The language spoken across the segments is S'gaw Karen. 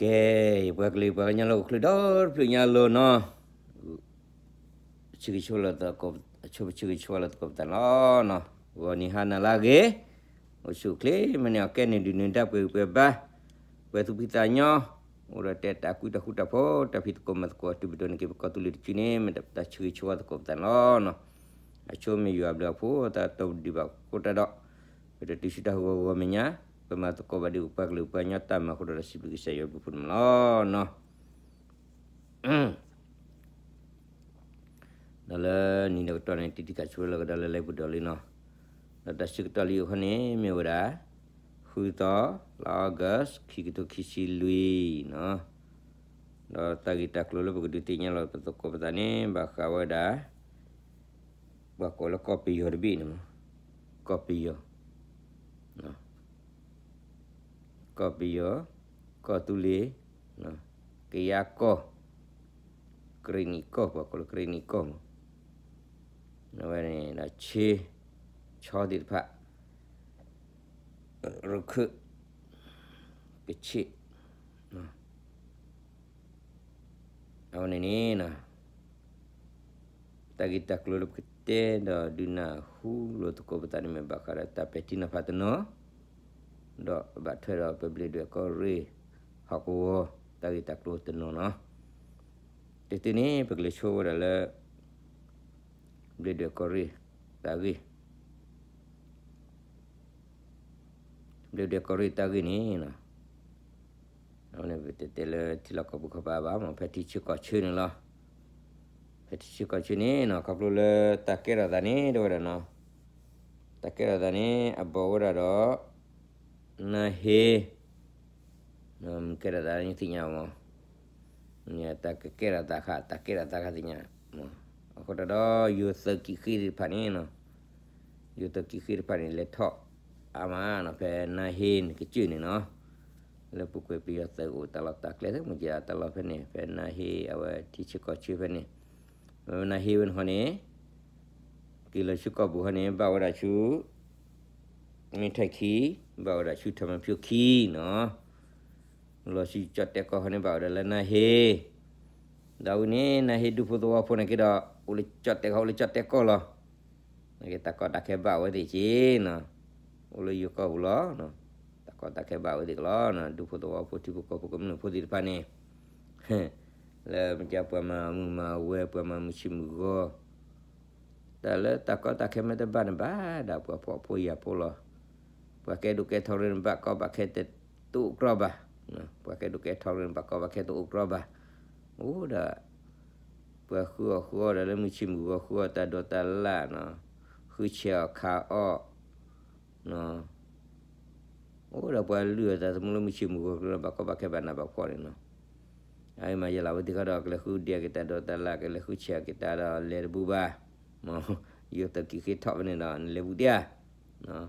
ကဲ, ပှၤကလုာ်ပှၤကညီလၢအိၣ်ချုးဒီတဖျၢၣ်ညါလီၤနီၤ, ဆၢဂ့ၤဆၢဝါလၢသကိး, ဆၢဂ့ၤဆၢဝါလၢသကိးပသးန့ၣ်လီၤနီၤ, ဂီၤနံၤဟါနၤလၢအဂ့ၤ, အိၣ်ဆူၣ်အိၣ်ချ့ မ့ၢ်န့ၢ်အီၣ်ကဲန့ၣ်ဒုးနုၤဒါပှဲၤဂံၢ်ပှဲၤဘါ, ပှဲၤသူၣ်ဖှံသးညီ, အိၣ်ဒီးတဲတၢ်ကူတၢ်ဃူတၢ်ဖိး တၢ်ဖံးသကိးမၤသကိး တုၤပဒိးန့ၢ်က့ၤပကီၢ်သူလ့ၤတစုန့ၣ် မ့ၢ်တၢ်ဆၢဂ့ၤဆၢဝါသကိးပသးန့ၣ်လီၤနီၤ, အဆိမ့ၢ်ယွၤအဘျုးအဖှိၣ် တၢ်တဒုးဘၣ်ကိးတၢ်ဒီး ပတတုၤဆူတၢ်ဟးဂီၤဂီၤမဲာ်ညါ, ပမၤသကိးဘၣ်ဒံးပပှၤကလုာ်ပှၤကညီတၢ်မၤအဃိဒီး စံးဘျုးကစၢ်ယွၤဘျုးဖှိၣ်န့ၣ်လီၤနီၤ. ဒီးလၢနံၤဒီးကတီၢ်န့ၣ် တံၤတံၤကးဆူလၢကဒီးလၢလၢပူၤဒီးလံနီၤ, ဒီးတၢ်ဆၢကတီၢ်လၢယအိၣ်ခီန့ၣ် မ့ၢ်ဝဲဒၣ် ဃုသီ လါ August ခံကထိခံဆံလွံၢ်နီၤ, ဒီးတၢ်ဂ့ၢ်တၢ်ကျိၤလၢပကဒုးသ့ၣ်ညါလီၤပသကိးပသးန့ၣ် ဘၣ်ဃးဝဲဒၣ် ပှၤကိးလၢကီၢ်ပယီၤတဘ့ၣ်န့ၣ်မး, ကီၢ်ပယီၤ, ကီၢ်ပယီၤ, ကီၢ်သူလ့ၤ, ကယၤကီၢ်, ကရ့ၣ်နံၣ်ကီၢ် ပှၤကိးလၢကရ့ၣ်နံၣ်ကီၢ်မး, အဝဲန့ၣ်ဒီးဆ့, ဆီသ့ၣ်တဖၣ်, ရခၢၣ်, ကဆ့ၣ်, အဝဲန့ၣ်န့ၣ် တၢ်ဂ့ၢ်တၢ်ကျိၤလၢပကတဲဒီးဒုးနၢ်ဟူလိာ်သကိးပသးန့ၣ်မ့ၢ်ဘၣ်ဃးဒီးတၢ်ပဲာ်ထံနီၤဖးတနီၤ, ဒီးဘၣ်ထွဲဒီးပဘျ့းဒွဲၣ်ကီၢ်ရ့ၣ် ဟီၣ်ကဝီၤ တၢ်ဂ့ၢ်တၢ်ကျိၤတနီၤနီၤ, တတုၤန့ၣ် ပကလဲၤဆိဝဲဒၣ်လၢ ဘျ့းဒွဲၣ်ကီၢ်ရ့ၣ်တၢ်ဂ့ၢ် ဘျ့းဒွဲၣ်ကီၢ်ရ့ၣ်တၢ်ဂ့ၢ်န့ၣ် အဝဲန့ၣ်ပတဲတဲလၢထံလီၢ်ကီၢ်ပူၤခီပၤဘၣ်မး ဖဲထံဆၢကီၢ်ဆၢန့ၣ်လီၤ. ဖဲထံဆၢကီၢ်ဆၢန့ၣ်နီၤ ခီဖျိလၢတၢ်ကဲထီၣ်သးန့ၣ် တဲဝဲဒၣ်နီၤ, တၢ်ကဲထီၣ်သးန့ၣ် အဘီၣ်ဝဲဒၣ်ဒီး နါဟ့ မ့ၢ်ကဲထီၣ်သးန့ၣ်သ့ၣ်ညါမး, တၢ်ကကဲထီၣ်သးခါ တၢ်ကဲထီၣ်သးခါသ့ၣ်ညါ, အဃိတၢ်ဒီး ယိၤသုးကံၣ်ဃ့တဖၣ်န့ၣ်နီၤ, ယိၤသုးကံၣ်ဃ့တဖၣ်န့ၣ် လဲၤထီၣ်အါမးနီၤ ဖဲနါဟ့န့ၣ်ကစၢၢ်န့ၣ်နီၤ, လၢပူၤကွံာ်ပယီၤသုးအိၣ်တၢ်လီၢ်တၢ်ကျဲ မ့ၢ်ကတၢ်လီၢ်ဖဲန့ၣ် ဖဲနါဟ့ အဝဲထံဆၢကီၢ်ဆၢဖဲန့ၣ်, ဝဲနါဟ့ဝဲန့ၣ်ဃီန့ၣ် က့ၤလီၤဆူကီၢ်ပူၤဃီန့ၣ် ဘၣ်ဝဲဒၣ်ဆူ မ့ၢ်ထဲခံ, ဘၣ်ဝဲဒၣ်ဆူထီၣ်မံဖၠိခံနီၤ, လီၤဆူကၠီၣ်တဲၣ်ကီၢ်ဃီန့ၣ် ဘၣ်ဝဲဒၣ်လၢနါဟ့, ဒီးဝဲန့ၣ် နါဟ့ဒူဖိသဝီဖိန့ၣ်က့ၤဒီး အိၣ်လၢကၠီၣ်တဲၣ်ကီၢ် အိၣ်လၢကၠီၣ်တဲၣ်ကီၢ်လီၤ, နက့ၤတၢ်ကီတၢ်ခဲဘၣ်ဝဲသ့ၣ်က့နီၤ, အိၣ်လၢယိၤကီၢ်ပူၤလီၤ, တၢ်ကီတၢ်ခဲဘၣ်ဝဲသ့ၣ်ကလီၤ, ဒူဖိသဝီဖိ ထံဖိကီၢ်ဖိကမျၢၢ်ဖိသ့ၣ်တဖၣ်န့ၣ် လၢမ့ၢ်ကပှၤမၤမုာ်မၤဝဲ ပှၤမၤမုာ်ဆံးမုာ်ဂီၤ, တၢ်လၢတၢ်ကီတၢ်ခဲမ့ၢ်တဘၣ်န့ၣ်ဘၣ်ဒၣ်ပှၤဖှီၣ်ဖိယာ်ဖိလီၤ, ပှၤကဲဒိၣ်ကဲထီရ့န့ၣ် ဘၣ်ကီဘၣ်ခဲတအိၣ်ကြီဘၣ်, ပှၤကဲဒိၣ်ကဲထီရ့န့ၣ် ဘၣ်ကီဘၣ်ခဲတအိၣ်ကြီဘၣ်, အိၣ်ဒီး ပှၤဃုအီၣ်ဃုအီဒီးလၢမုၢ်ဆံးမုၢ်ဂီၤ ဃုအီၣ်တၢ်ဒိးတၢ်လၣ်နီၤ, ဃုဆဲးအီၣ်ခးအီၣ် အိၣ်ဒီးပှၤလုၢ်အီၣ်တၢ်သမူလၢမုၢ်ဆံးမုၢ်ဂီၤ ဘၣ်ကီဘၣ်ခဲဘၣ်နးဘၣ်ဖှီၣ်န့ၣ်နီၤ, အမ့ၢ်ယဲလီၤဝဲသ့ၣ်ခီဒီး ကလဲၤဃုဒံးက့ၤတၢ်ဒိးတၢ်လၣ် ကလဲၤဃုဆဲးက့ၤတၢ်ဒီးလဲၤတဘူးဘၣ်, မ့ၢ် ယိၤသုးကံၣ်ဃ့ထီၣ်ဖဲန့ၣ်ဒီး နလဲၤဘူးဒံးဧါ,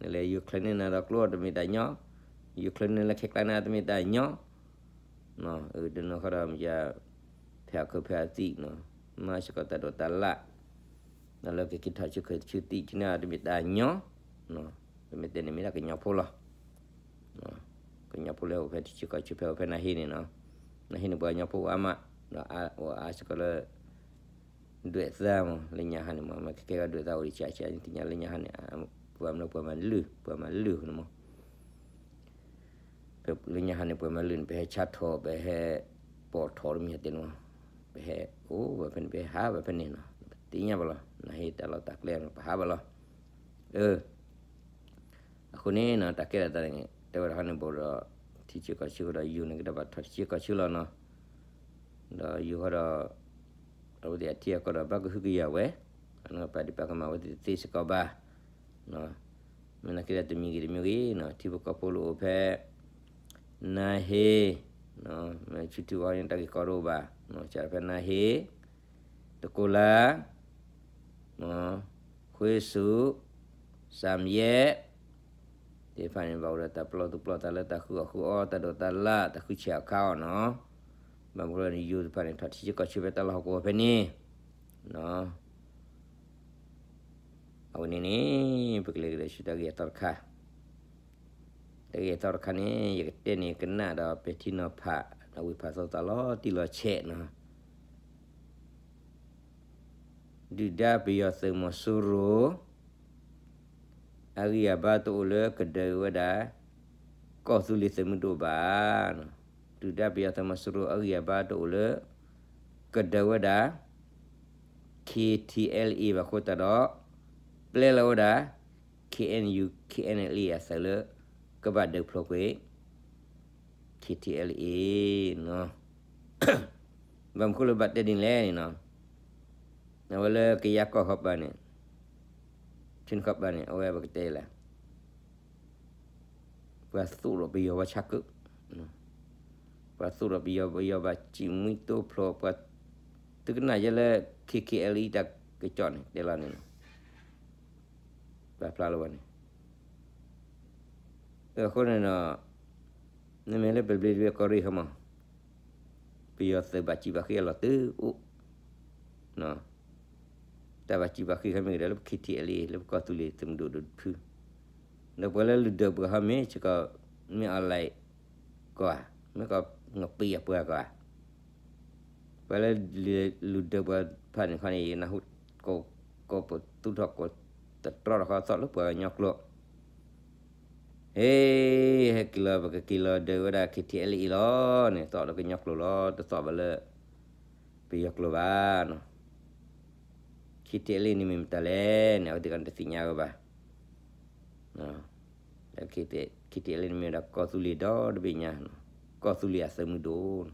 နလဲၤယိၤချၢန့ၢ်နၤဒီးကျိတမ့ၢ်တၢ်ညီ, ယိၤချၢန့ၢ်လၢခဲကျါန့ၣ်တမ့ၢ်တၢ်ညီ တနီၤဃီဒီးမ့ၢ်ယါ ဖဲအီၣ်ခုးဖဲအသံးနီၤ, မၤစ့ၢ်ကီးတၢ်ဒိးတၢ်လၣ်, ဒီးလၢကက့ၤထီၣ်ဆူခုးဆူသံးထံန့ၣ်တမ့ၢ်တၢ်ညီ, ပမ့ၢ်တဲန့ၣ်မ့ၢ်ဒၣ်ကညီဖိလီၤ, ကညီဖိလၢအိၣ်ဖဲထံဆၢကီၢ်ဆၢဖဲအိၣ်ဖဲနါဟ့န့ၣ်နီၤ, နါဟ့န့ၣ်ပှၤကညီဖိအိၣ်အါမး, ဒီးအိၣ်အါစ့ၢ်ကီးလၢ ဒွဲၣ်သါမး လၢညါဟါန့ၣ်မး မ့ၢ်ကကဲကီးဒွဲၣ်သါအိၣ်ဒံးဆးဆး သ့ၣ်ညါလၢညါဟါန့ၣ် ပှၤမနုၤပှၤမၤလုၢ် ပှၤမၤလုၢ်န့ၣ်မး, လၢညါဟါန့ၣ် ပှၤမၤလုၢ်န့ၣ် ပဟဲဆါထီၣ် ပဟဲပိာ်ထီၣ်တမံၤတဲန့ၣ်မး, ပဟဲအိၣ်ဘၣ်ဖဲန့ၣ် ပဟဲဟးဘၣ်ဖဲန့ၣ်နီၤ, ပသ့ၣ်ညါဘၣ်လီၤ နဟ့တၢ်လီၢ်တၢ်ကျဲန့ၣ် ပဟးဘၣ်လီၤ, အၢ အဃိန့ၣ်နီၤ တၢ်ကဲထီၣ်သးန့ၣ် တဲဝဲဒၣ်ဟီန့ၣ် ဘၣ်ဒီး ထံဆၢကီၢ်ဆၢဃီဒီး ယိၤန့ၣ်ကဒီးဘၣ်ထီၣ်ထံဆၢကီၢ်ဆၢလီၤနီၤ, ဒီးယိၤဃီဒီး အဝဲသ့ၣ်အထံအကီၢ်ဒီး ဘၣ်ကဟုကယာ်ဝဲ, အန့ၣ်ပာ်ဒံးပာ်ကမၣ်ဝဲသ့ၣ်တသ့စ့ၢ်ကီးဘၣ်, မ့ၢ်နာ်က့ဒီးတမံၤဂ့ၤတမံၤဂ့ၤနီၤ ထံဖိကီၢ်ဖိလၢအိၣ်ဖဲ နါဟ့, မ့ၢ်ဆူထံဝါန့ၣ် တၢ်ဂ့ၢ်ကီတအိၣ်ဘၣ်, စးဖဲနါဟ့ တကိလါ, ဃ့စူး, စၣ်မယဲၣ်, သ့ၣ်တဖၣ်န့ၣ် ဘၣ်အိၣ်ဒီးတၢ်ပျီသူၣ်ပျီသးလၢတၢ်ဃုအီၣ်ဃုအီ တၢ်ဒိးတၢ်လၣ် တၢ်ဃုဆဲးအီၣ်ခးအီၣ်နီၤ, ဘၣ်မနုၤဃိန့ၣ် ယိၤသ့ၣ်တဖၣ်န့ၣ် ထီၣ်ထံဆၢကီၢ်ဆၢဖဲတၢ်လီၢ်ဟီၣ်ကဝီၤဖဲန့ၣ်, အဝဲန့ၣ်န့ၣ် ပကလဲၤကဒီးဆူတၢ်ဂ့ၢ်အသီတခါ, တ အဂ့ၢ်အသီတခါန့ၣ် ယကတဲန့ၣ်ကနၣ်ဒီးပဲာ်ထံနီၤဖး ဒီးဝံၢ်ဖးသီသးလီၤတံၢ်လီၤဆဲးနီၤ. ဒုၣ်ဒါပယီၤသုးမီၤစိရိၤ အဂံၢ်အဘါတအိၣ်လၢကဒုးဝဲဒၣ် ကီၢ်သူလ့ၤသုးမုၢ်ဒိၣ်ဘၣ်. ဒုၣ်ဒါပယီၤသုးမီၤစိရိၤ အဂံၢ်အဘါတအိၣ်လၢ ကဒုးဝဲဒၣ် K T L A ဘၣ်အဃိသတးဒီး ပျဲလီၤဝဲဒၣ် K N U K N L A အသုးလၢ ကဘၣ်ဒုးဖျိးကွံာ် K T L A နီၤ. ဘၣ်မနုၤဃိလၢဘၣ်တဲဒ်န့ၣ်လဲၣ်န့ၣ်နီၤ, အဝဲလၢကယၤကီၢ်ဃီပၤန့ၣ်, ထံနခီပၤန့ၣ် အဝဲပကတဲလၢ ပှၤသိၣ်ဒီးပယီၤဝဲဆၣ်ကု, ပှၤသိၣ်ဒီးပယီၤ, ပယီၤဘၣ်စံၣ်မှံတိဖျိးပှၤ, သုကနၣ်ယဲလၢ K K L A တၢ်ကစီၣ်န့ၣ် တဲလီၤန့ၣ်နီၤ, ပာ်ဖျါလၢဝဲန့ၣ် အဃိန့ၣ်ဒီး နမ့ၢ်လၢပဘျ့ဒွဲၣ်ကီၢ်ရ့ၣ်ခီမး, ပယီၤသုးဘၣ်စံၣ်ဘၣ်ဃ့အလီၢ်သုအိၣ်, တၢ်ဘၣ်စံၣ်ဘၣ်ဃ့ခီမ့ၢ်ကဒီးလၢပ K T L A လၢပကီၢ်သူလ့ၤသုးမုၢ်ဒိၣ်ဒိၣ်တဖု, ဒီးပှၤလၢလူၤဒုးပှၤဟီမ့ၢ်ဆ့ကီး, မ့ၢ်အီၤလဲၣ်ကီးဧါ, မ့ၢ်ကီးငပံအပှၤကီးဧါ, ပှၤလၢလူၤဒုးပှၤဖးန့ၣ်ခီန့ၣ် ယနၢ်ဟူ ကိးပသူထီၣ်ကိးသတြီထီၣ်ဃီသီၣ်လၢပှၤကညီကျိာ်, ဟ့ၣ်, ဟဲက့ၤလီၤ ပကက့ၤလီၤဒုးဝဲဒၣ် K T L A လီၤန့ၣ် သီၣ်လၢကညီကျိာ်လီၤ, တသီၣ်ဘၣ်လၢပယီၤကျိာ်ဘၣ်နီၤ. K T L A န့ၣ်မ့ၢ်မတၤလဲၣ်န့ၣ် အဝဲသ့ၣ်ကတသ့ၣ်ညါဝဲဘၣ်. K T L A န့ၣ်မ့ၢ်ဝဲဒၣ်ကီၢ်သူလ့ၤဒီတဘ့ၣ်ညါ, ကီၢ်သူလ့ၤအသုးမုၢ်ဒိၣ်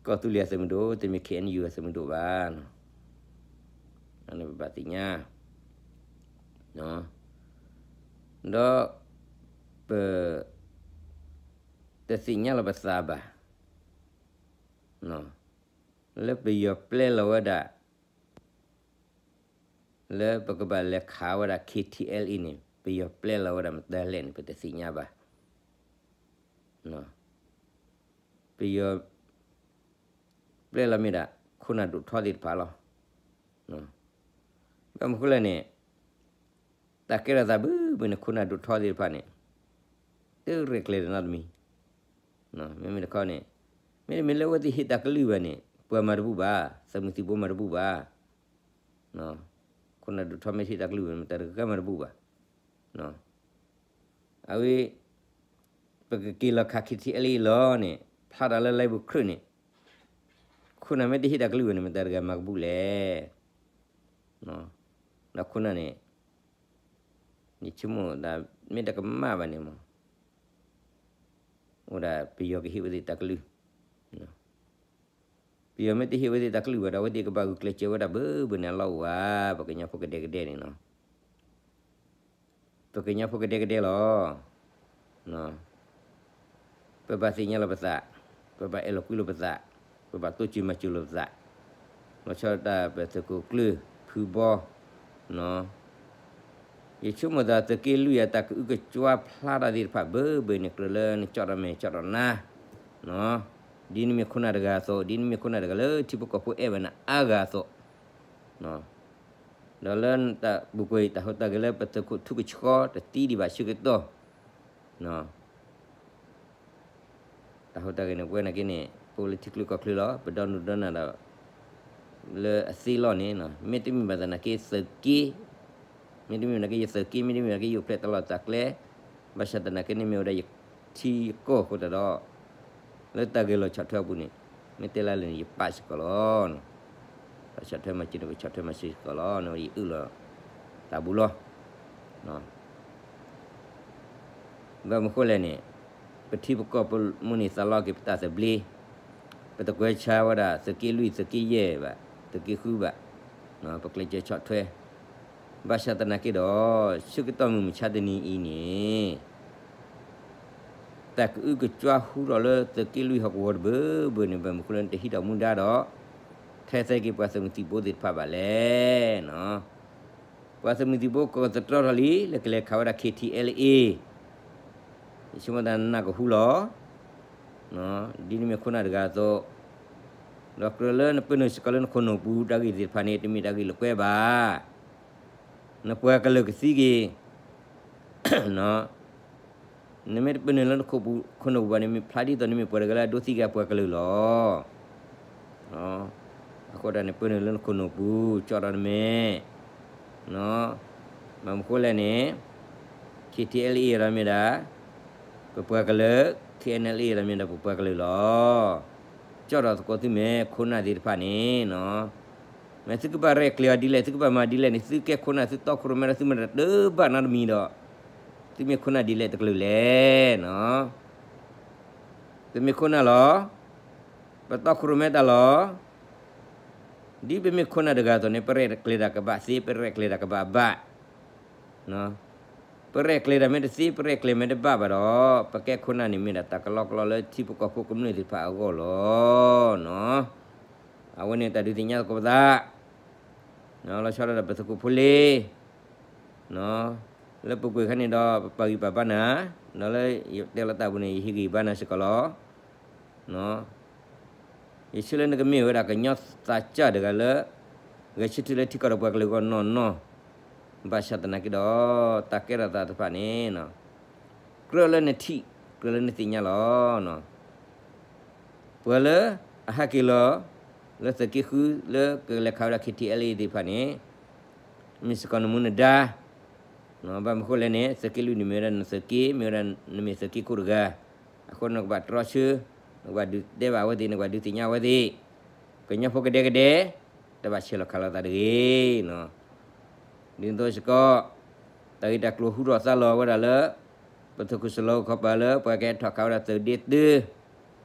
ကီၢ်သူလ့ၤအသုးမုၢ်ဒိၣ်, တမ့ၢ် K N U အသုးမုၢ်ဒိၣ်ဘၣ်. အန့ၣ်ပဘၣ်သ့ၣ်ညါ, ဒီးပတသ့ၣ်ညါလီၤပသးဘၣ် လၢပယီၤပျဲလီၤဝဲဒၣ် လၢပကဘၣ်လဲၤခးဝဲဒၣ် K T L A န့ၣ် ပယီၤပျဲလီၤဝဲဒၣ်မတၤလဲၣ်န့ၣ် ပတသ့ၣ်ညါဘၣ်. ပယီၤပျဲလီၤမ့ၢ်ဒၣ် ခိၣ်နၢ်ဒိၣ်ထီသ့ၣ်တဖၣ်လီၤ. ဘၣ်မနုၤဃိလဲၣ်န့ၣ် တၢ်ကဲထီၣ်သးဘၣ်ဘၣ်န့ၣ် ခိၣ်နၢ်ဒိၣ်ထီသ့ၣ်တဖၣ်န့ၣ် တရဲၣ်ကျဲၤတနီတမံၤ, မ့မ့ၢ်တခီန့ၣ် မ့တမ့ၢ်လၢအဝဲသ့ၣ်ဟ့ၣ်တၢ်ကလုၢ်ဘၣ်န့ၣ် ပှၤမၤတဘူၣ်ဘၣ်, သုးမုၢ်သံၣ်ဘိမၤတဘူၣ်ဘၣ်. ခိၣ်နၢ်ဒိၣ်ထီမ့ၢ်တဟ့ၣ်တၢ်ကလုၢ်ဘၣ်န့ၣ် မတၤတဂၤမၤတဘူၣ်ဘၣ်. အဝဲ ပကက့ၤလီၤခး K T L A လီၤန့ၣ် ဖျါတၢ်လၢ လၢပူၤခရၢၣ်န့ၣ် ခိၣ်နၢ်မ့ၢ်တဟ့ၣ်တၢ်ကလုၢ်ဘၣ်န့ၣ် မတၤတဂၤမၤကဘူၣ်လဲၣ်. ဒီးခိၣ်နၢ်န့ၣ် ယဆိကမိၣ်ဒၣ် မ့ၢ်တကမၣ်ဘၣ်န့ၣ်မး အိၣ်ဒၣ်ပယီၤကဟ့ၣ်ဝဲသ့ၣ်တၢ်ကလုၢ်, ပယီၤမ့ၢ်တဟ့ၣ်ဝဲသ့ၣ်တၢ်ကလုၢ်ဘၣ်ဒီး အဝဲသ့ၣ်ကဘၣ်ဂုာ်ကျဲးစၢးဝဲဒၣ်ဘၣ်ဘၣ်န့ၣ် အလီၢ်အိၣ်ဧါ, ပကညီဖိကဒဲကဒဲန့ၣ်နီၤ. ပကညီဖိကဒဲကဒဲလီၤ. ပဘၣ်သ့ၣ်ညါလီၤပသး, ပဘၣ်အဲၣ်လီၤကွံလိာ်ပသး, ပဘၣ်တိစၢၤမၤစၢၤလိာ်ပသး, လီၤဆီဒၣ်တၢ်ပသုးခိၣ်ကျၢၢ်ဖုဘီ, ယဆိကမိၣ်သးသုးက့လွံၢ်အတၢ်ကအုကကွၢ်ဖျါထီၣ်သ့ၣ်တဖၣ်ဘၣ်ဘၣ်န့ၣ် ကြၢးလၢနကၠီၣ်ဒီးမဲာ်ကၠီၣ်ဒီးနါ, ဒ်နမ့ၢ်ခိၣ်နၢ်တဂၤအသိး, ဒ်နမ့ၢ်ခိၣ်နၢ်တဂၤလၢထံဖိကီၢ်ဖိအဲၣ်ဘၣ်နၤအါဂၤအသိး, ဒီးလၢတၢ်ပူၤကွံာ်တၢ်ဟူးတၢ်ဂဲၤလၢပသုးခိၣ်ထူကဆှီတသံဒံးဘၣ်ဆၢကတီၢ်, တၢ်ဟူးတၢ်ဂဲၤန့ၣ် ပဝဲနာ်က့န့ၣ် ပအိၣ်လၢထံချၢကီၢ်ချၢလီၤ. ပဒီနုာ်ဒီနၢ်ဒီး လၢအသ့လီၢ်န့ၣ် မ့တမ့ၢ်ဘၣ်သနာ်က့သုးက့, မ့တမ့ၢ်ဘၣ်သနာ်က့ယသုးက့, မ့တမ့ၢ်ဘၣ်သနာ်က့ ယအိၣ်ဖျဲၣ်တၢ်လီၢ်တၢ်ကျဲ, ဘၣ်ဆၣ်သနာ်က့န့ၣ်မ့ၢ်ဝဲဒၣ်ယထံယကီၢ်အဃိသတးဒီး လၢတၢ်ဂဲၤလိာ်ဆီၣ်ထွဲအပူၤန့ၣ် မ့ၢ်တဲလၢလၢန့ၣ် ယပာ်စ့ၢ်ကီးလီၤ. တၢ်ဆီၣ်ထွဲမၤစၢၤန့ၣ် ပဆီၣ်ထွဲမၤစၢၤစ့ၢ်ကီးလီၤ. ယအုၣ်လီၤတၢ်ဘူးလီၤ. ဘၣ်မနုၤဃိလဲၣ်န့ၣ် ပထံပကီၢ်ပမိၣ်န့ၢ်သးလီက့ၤ ပတၢ်သဘျ့, ပတကွဲးဆါဝဲဒၣ် သုးက့လွံၢ် သုးက့ယဲၢ်ဘၣ်, သုးက့ဃုဘၣ်, ပကျဲးစၢးဆီၣ်ထွဲ, ဘၣ်ဆၣ်သနာ်က့ဒီး ဆၢကတီၢ်မုၢ်မဆါတနံၤအံၤန့ၣ် တၢ်ကအုကကွၢ်ဟူထီၣ်လၢသုးက့လွံၢ်ဟီၣ်ကဝီၤတဘၢဘၢန့ၣ် ဘၣ်မနုၤဃိလၢနတဟံးထီၣ်မူဒါဒီး ထဲသိးက့ၤပှၤသုးမုၢ်သံၣ်ဘိသ့ၣ်တဖၣ်ဘၣ်လဲၣ်. ပှၤသုးမုၢ်သံၣ်ဘိကိးသတြီထီၣ်လံ လၢကလဲၤခးဝဲဒၣ် K T L A, ယဆိကမိၣ်သးနၢ်ကဟူလီၤ. ဒ်နမ့ၢ်ခိၣ်နၢ်တဂၤအသိး, ဒီးကြၢးလၢနပၢနုာ်စ့ၢ်ကီးလၢနခိၣ်နူာ်ပူၤ တၢ်ဂ့ၢ်သ့ၣ်တဖၣ်န့ၣ် တမ့ၢ်တၢ်ဂ့ၢ်လိာ်ကွဲဘၣ်. နပှၤကလုာ်ကသံက့ၤ နမ့ၢ်တပၢနုာ်လၢနခိၣ်ပူၤခိၣ်နူာ်ပူၤဘၣ်န့ၣ် မ့ၢ်ဖျါဒ်သိးနမ့ၢ်ပှၤတဂၤလၢအဒိးသံက့ၤအပှၤကလုာ်လီၤ. အဃိဒၣ်န့ၣ် ပၢနုာ်လၢနခိၣ်နူာ်ပူၤ ကၠီၣ်ဒီးနမဲာ်, ဘၣ်မနုၤဃိလဲၣ်န့ၣ် KTLA ဒီးမ့ၢ်ဒၣ် ပပှၤကလုာ်, KNLA ဒီးမ့ၢ်ဒၣ်ပပှၤကလုာ်လီၤ. ကၠီၣ်ဒီးသကိးသုမဲာ်ခိၣ်နၢ်သ့ၣ်တဖၣ်န့ၣ် မ့ၢ်သုကဘၣ်ရဲၣ်ကျဲၤအီၤဒ်လဲၣ် သုကဘၣ်မၤဒ်လဲၣ်န့ၣ် သုကဲခိၣ်နၢ် သုတီခိၣ်ရိၣ်မဲဒီး သုမ့ၢ်တၢ်တဘၣ်နီတမံၤဒီး သုမ့ၢ်ခိၣ်နၢ်ဒ်လဲၣ်တကလုာ်လဲၣ်. ပမ့ၢ်ခိၣ်နၢ်လီၤ. ပတီခိၣ်ရိၣ်မဲတၢ်လီၤ. ဒ်ပမ့ၢ်ခိၣ်နၢ်တဂၤအသိးန့ၣ် ပရဲၣ်ကျဲၤတၢ်ကဘၣ်သ့ ပရဲၣ်ကျဲၤတၢ်ကဘၣ်ဘၣ် ပရဲၣ်ကျဲၤတၢ်မ့ၢ်တသ့ ပရဲၣ်ကျဲၤမ့ၢ်တဘၣ်ဘၣ်ဒီး ပကဲခိၣ်နၢ်န့ၣ် မ့ၢ်ဒၣ်တၢ်ကလီကလီလၢထံဖိကီၢ်ဖိကမျၢၢ်သ့ၣ်တဖၣ်အဂီၢ်လီၤ. အဝဲန့ၣ်တၢ်ဒုးသ့ၣ်ညါသကိးပသး လီၤဆီဒၣ်ဒီးပသုးခိၣ်ဖိလ့ လၢပူၤကွံာ်ခါန့ၣ်ဒီး ပပာ်ဂံၢ်ပာ်ဘါနၤ, ဒီးလၢယတဲလီၤတၢ်ပူၤန့ၣ် ယဟ့ၣ်ဂံၢ်ဘါနၤစ့ၢ်ကီးလီၤ. ယဆၢလၢနကမ့ၢ်ဝဲဒၣ်ကညီသးစၢ်တဂၤလၢ ဂဲၤဆၢထၢၣ်လၢထံကီၢ်ဒီးပှၤကလုာ်အဂီၢ်နီၢ်နီၢ်, ဘၣ်ဆၣ်သနာ်က့ဒီး တၢ်ကဲထီၣ်သးတဖၣ်န့ၣ် ကြၢးလၢနထံၣ် ကြၢးလၢနသ့ၣ်ညါလီၤ. ပှၤလၢအဟးက့ၤလီၤ လၢသုးက့ဃု လၢကလဲၤခးဝဲဒၣ် KTLA သ့ၣ်တဖၣ်န့ၣ် မ့ၢ်စ့ၢ်ကီးနမူနဒါ, ဘၣ်မနုၤဃိလဲၣ်န့ၣ် သုးက့လွံၢ်န့ၣ်မ့ၢ်ဝဲဒၣ်နသုးက့ မ့ၢ်ဝဲဒၣ်နမ့ၢ်သုးက့ခိၣ်တဂၤ, အဃိနကဘၣ်တြီဆၢ, နကဘၣ်ဒုးတဲဘၣ်အဝဲသ့ၣ် နကဘၣ်ဒုးသ့ၣ်ညါအဝဲသ့ၣ်, ကညီဖိကဒဲကဒဲ တဘၣ်ဆဲးလီၤခးလိာ်သးတဂ့ၤ. ဒ်သိးစ့ၢ်ကီး တၢ်ဂ့ၢ်တၢ်ကျိၤဟူထီၣ်သါလီၤဝဲဒၣ်လၢ ပသုးခိၣ်စလီၤခီပၤလၢ ပှၤကဟဲထီၣ်ခးဝဲဒၣ်သုးဒ့တၢ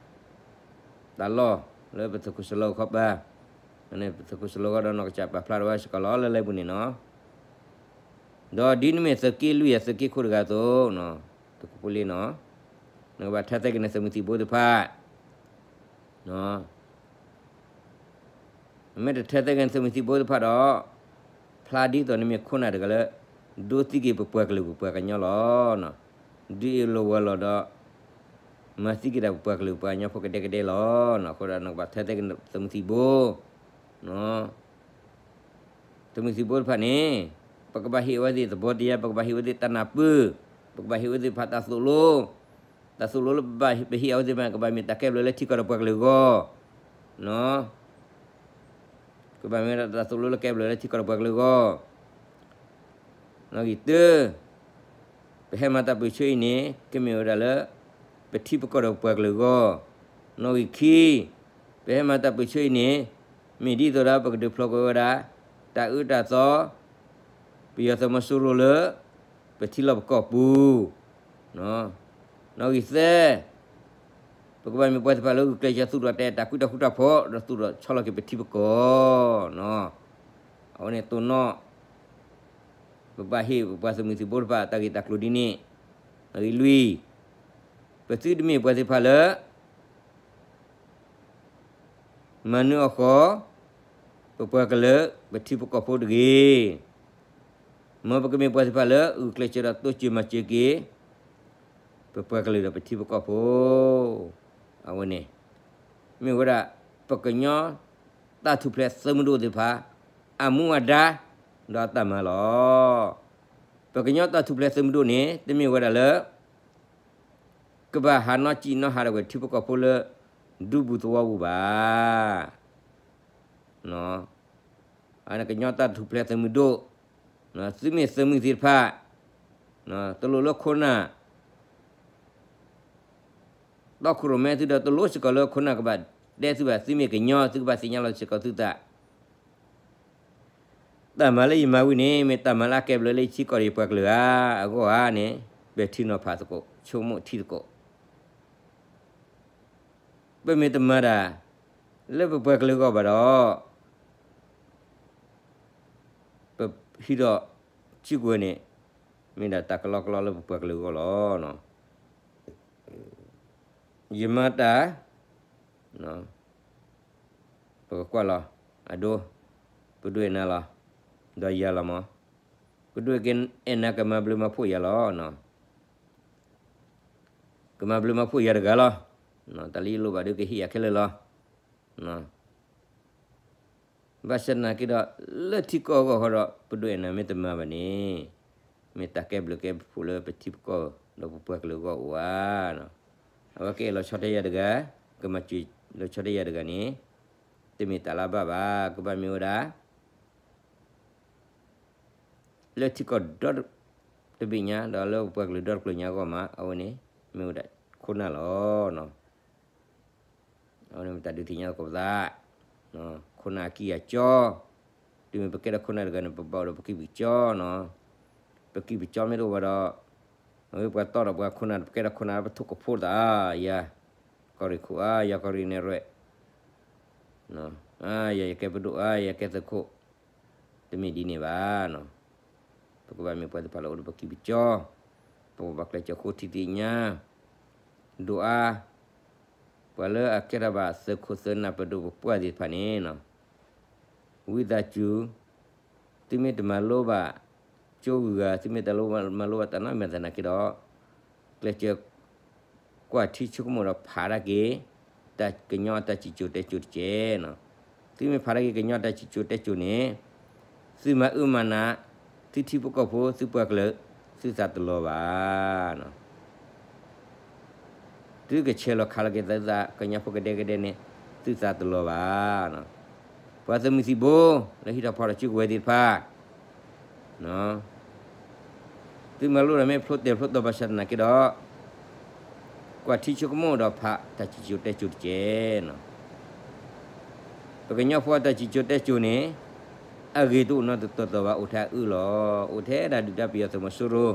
တၢ်လီၢ်လၢပသုးခိၣ်စလီၤခီပၤ, ပသုးခိၣ်စလီၤဂီၢ်ဒီးနီၢ်ကစၢ်ပာ်ဖျါထီၣ်ဝဲစ့ၢ်ကီးလီၤလၢလၢပူၤန့ၣ်နီၤ, ဒီးဒ်နမ့ၢ်သုးက့လွံၢ်အသုးက့ခိၣ်တဂၤအသိး, သုးခိၣ်ဖိလ့နီၤ, နကဘၣ်ထဲသိးက့ၤနသုးမုၢ်သံၣ်ဘိတဖၣ် နမ့ၢ်တထဲသိးက့ၤနသုးမုၢ်သံၣ်ဘိတဖၣ်ဒီး, ဖျါဒ်သိးနမ့ၢ်ခိၣ်နၢ်တဂၤလၢ ဒိးသံက့ၤပပှၤကလုာ်ပပှၤကညီလီၤ. ဒုးအ့ၣ်လိာ်ဝီၤလိာ်ဒီး မၤသံက့ၤတၢ်ပပှၤကလုာ်ပှၤကညီဖိကဒဲကဒဲလီၤ. အဃိဒီးနကဘၣ်ထဲသိးက့ၤနသုးမုၢ်သံၣ်ဘိ သုးမုၢ်သံၣ်ဘိတဖၣ်န့ၣ်, ပကဘၣ်ဟ့ၣ်အဝဲသ့ၣ်သဘီတယါ, ပကဘၣ်ဟ့ၣ်အဝဲသ့ၣ်တၢ်နၢ်ပၢၢ်, ပကဘၣ်ဟ့ၣ်အဝဲသ့ၣ်တဖၣ်တၢ်သိၣ်လိ, တၢ်သိၣ်လိလၢပဘၣ်ပဟ့ၣ်အဝဲသ့ၣ်တဖၣ်န့ၣ် ကဘၣ်မ့ၢ်တၢ်ကဲဘျုးလၢထံကီၢ်ဒီးပှၤကလုာ်အဂီၢ်, ကဘၣ်မ့ၢ်ဝဲဒၣ်တၢ်သိၣ်လိလၢကဲဘျုးလၢထံကီၢ်ဒီးပှၤကလုာ်အဂီၢ်. နီၣ်ဂံၢ်တၢ, ပဟဲမၤတၢ်ပၢၢ်ဆၢအံၤန့ၣ် ကမ့ၢ်ဝဲဒၣ်လၢ ပထံပကီၢ်ဒီးပှၤကလုာ်အဂီၢ်. နီၣ်ဂံၢ်ခံ, ပဟဲမၤတၢ်ပၢၢ်ဆၢအံၤန့ၣ် မ့ၢ်ဒ်သိးဒီးပကဒုးဖျိးကွံာ်ဝဲဒၣ် တၢ်အၢတၢ်သီ ပယီၤသုးမီၤစိရိၤလၢ ပထံလီၢ်ပကီၢ်ပူၤ. နီၣ်ဂံၢ်သၢ, ပကဘၣ်မ့ၢ်ပှၤသ့ၣ်တဖၣ်လၢဂုာ်ကျဲးစၢးသူၣ်ထီၣ်တဲတၢ်ဃူတၢ်ဖိး ဒီးသူၣ်ထီၣ်ဆီလီၤက့ၤပထံပကီၢ်. အဝဲန့ၣ်တိၢ်နီၣ် ပဘၣ်ဟ့ၣ်ပပှၤသုးမုၢ်သံၣ်ဘိတဖၣ် တၢ်ဂ့ၢ်တၢ်ကျိၤဒ်န့ၣ်. နီၣ်ဂံၢ်လွံၢ်, ပသုတမ့ၢ်ပှၤသ့ၣ်တဖၣ်လၢ မၤနၢၤအီၣ်ဃီၤ ပပှၤကလုာ် ပထံပကီၢ်ဖိတဂ့ၤ. မ်ပကမ့ၢ်ပှၤသ့ၣ်တဖၣ်လၢ ဂုာ်ကျဲးစၢးဒီးတိစၢၤမၤစၢၤက့ၤ ပပှၤကလုာ်ဒီးပထံပကီၢ်ဖိ. အဝဲန့ၣ် မ့ၢ်ဝဲဒၣ် ပကညီတၢ်ထူၣ်ဖျဲးသုးမုၢ်ဒိၣ်သ့ၣ်တဖၣ် အမူအဒါ ဒီးအတၢ်မၤလီၤ. ပကညီတၢ်ထူၣ်ဖျဲးသုးမုၢ်ဒိၣ်န့ၣ် တမ့ၢ်ဝဲဒၣ်လၢ ကဘၣ်ဟးနီၣ်စံၣ်နီၣ်ဟးဒီးဝဲ ထံဖိကီၢ်ဖိလၢ ဒူပူၤသဝီပူၤဘၣ်. ကညီတၢ်ထူၣ်ဖျဲးသုးမုၢ်ဒိၣ်, သုမ့ၢ်သုးမုၢ်သ့ၣ်တဖၣ်, တလိၣ်လၢခိၣ်နၢ် တီခိၣ်ရိၣ်မဲသုဒီး တလိၣ်စ့ၢ်ကီးလၢခိၣ်နၢ်ကဘၣ်တဲသုဘၣ်. သုမ့ၢ်ကညီ သုကဘၣ်သ့ၣ်ညါလီၤစ့ၢ်ကီးသုသး တၢ်မၤလၢယမၤဝံၤန့ၣ် မ့ၢ်တၢ်မၤလၢအကဲဘျုးလၢယထံကီၢ်ဒီးယပှၤကလုာ်ဧါ. အဂီၢ်ဧါန့ၣ် ပဲာ်ထံနီၤဖးသကိး ဆိကမိၣ်ထံသကိး. ပမ့ၢ်တမၤတၢ် လၢပပှၤကလုာ်အဂီၢ်ဘၣ်ဒီး ပဟံးထီၣ်စုကဝဲၤန့ၣ် မ့ၢ်ဒၣ်တၢ်ကလီကလီလၢပပှၤကလုာ်အဂီၢ်လီၤ. ယမၤတၢ် ပကကွၢ်လီၤ. အဒိ ပဒိၣ်အဲၣ်နၤလီၤ. ဒီးယၤလီၤမး. ပဒိၣ်အဲၣ်နၤ ကမၤဘျုးမၤဖှိၣ်ယၤလီၤ. ကမၤဘျုးမၤဖှိၣ်ယၤတဂၤလီၤ. တၢ်လၢယလိၣ်ဘၣ်ဒီး ကဟ့ၣ်ယၤခဲလၢာ်လီၤ. ဘၣ်ဆၣ်သနာ်က့ဒီး လၢထံကီၢ်အဂီၢ်ဃီဒီး ပဒိၣ်အဲၣ်နၤမ့ၢ်တမၤဘၣ်န့ၣ်, မ့ၢ်တၢ်ကဲဘျုးကဲဖှိၣ်လၢပထံပကီၢ် ဒီးပပှၤကလုာ်အဂီၢ်အိၣ်ဧါနီၤ. အဝဲကဲလီၤဆီတလဲယၤတဂၤ, ကမၤစၢၤလီၤဆီတလဲယၤတဂၤန့ၣ် တမ့ၢ်တၢ်လၢဘၣ်ဘၣ်, ကဘၣ်မ့ၢ်ဝဲဒၣ် လၢထံကီၢ်ဒီတဘ့ၣ်ညါ ဒီးလၢပပှၤကလုာ်ဒီတကျိၤညါအဂီၢ်မး အဝဲန့ၣ် မ့ၢ်ဝဲဒၣ်ခိၣ်နၢ်လီၤ. အဝဲန့ၣ်မ့ၢ်တၢ်ဒုးသ့ၣ်ညါသကိးပသး, ခိၣ်နၢ်အကံၢ်အကီ, တုၤမ့ၢ်ပကဲထီၣ်ခိၣ်နၢ်တဂၤန့ၣ် ပဘၣ်အိၣ်ဒီးပကံၢ်ပကီနီၤ. ပကံၢ်ပကီမ့ၢ်တအိၣ်ဘၣ်ဒီး အဝဲပှၤတီဒီးပှၤခိၣ်နၢ် ပကဲထီၣ်ခိၣ်နၢ် ပထိၣ်ကဖိသး, ယၤကီၢ်ရ့ၣ်ခိၣ်ဧါ, ယၤကီၢ်ရ့ၣ်နဲၣ်ရွဲၣ်, ယၤယကဲပဒိၣ်ဧါ, ယၤကဲသုးခိၣ်, တမ့ၢ်ဒ်န့ၣ်ဘၣ်နီၤ. ပကဘၣ်မ့ၢ်ပှၤသ့ၣ်တဖၣ်လၢအိၣ်ဒီးပကံၢ်ပကီ, ပကဘၣ်ကျဲးစၢးဃိထံသ့ၣ်ညါ ဒိၣ်အါ, ပှၤလၢအကဲထီၣ်ဘၣ်သုးခိၣ်သုးနၢ်ပဒိၣ်ပပှၢ်သ့ၣ်တဖၣ်န့ၣ်, ဝံသးစူၤ, သုမ့ၢ်တမၤလိဘၣ်ကၠိဂုၤဂၤ, သုမ့ၢ်တမၤလိဘၣ်တၢ်နီတမံၤသနာ်က့ဒီး, ကျဲးစၢး ကွၢ်ထံဆိကမိၣ်ဒီးဖးဒၣ်က့ၤ ကညီတၢ်စံၣ်စိၤတဲစိၤတက့ၢ်နီၤ. သုမ့ၢ်ဖးဒၣ်က့ၤကညီတၢ်စံၣ်စိၤတဲစိၤန့ၣ်, သုမၤအၢမၤနး, သုထံဖိကီၢ်ဖိ, သုပှၤကလုာ်, သုသးတလီၤဘၣ်. သုကဆဲးလီၤခးလီၤက့ၤသုသး ကညီဖိကဒဲကဒဲန့ၣ်, သုသးတလီၤဘၣ်. ပှၤသုးမုၢ်သံၣ်ဘိ လၢဟံးထီၣ်ဖီၣ်ထီၣ်စုကဝဲၤသ့ၣ်တဖၣ် သုမၤလိဒီးမ့ၢ်ဖျိတဲာ်ဖျိတီၤဘၣ်ဆၣ်သနာ်က့ဒီး, ကွၢ်ထံဆိကမိၣ်ဒီးဖးတၢ်စံၣ်စိၤတဲစိၤတက့ၢ်နီၤ. ပကညီဖိအတၢ်စံၣ်စိၤတဲစိၤန့ၣ်, အဂ့ၢ်တအိၣ်နီတတီၤတီၤဘၣ် အိၣ်ထဲအအၢၣ်လီၤ, အိၣ်ထဲဒၣ်ဒုၣ်ဒါပယီၤသုးမီၤစိရိၤ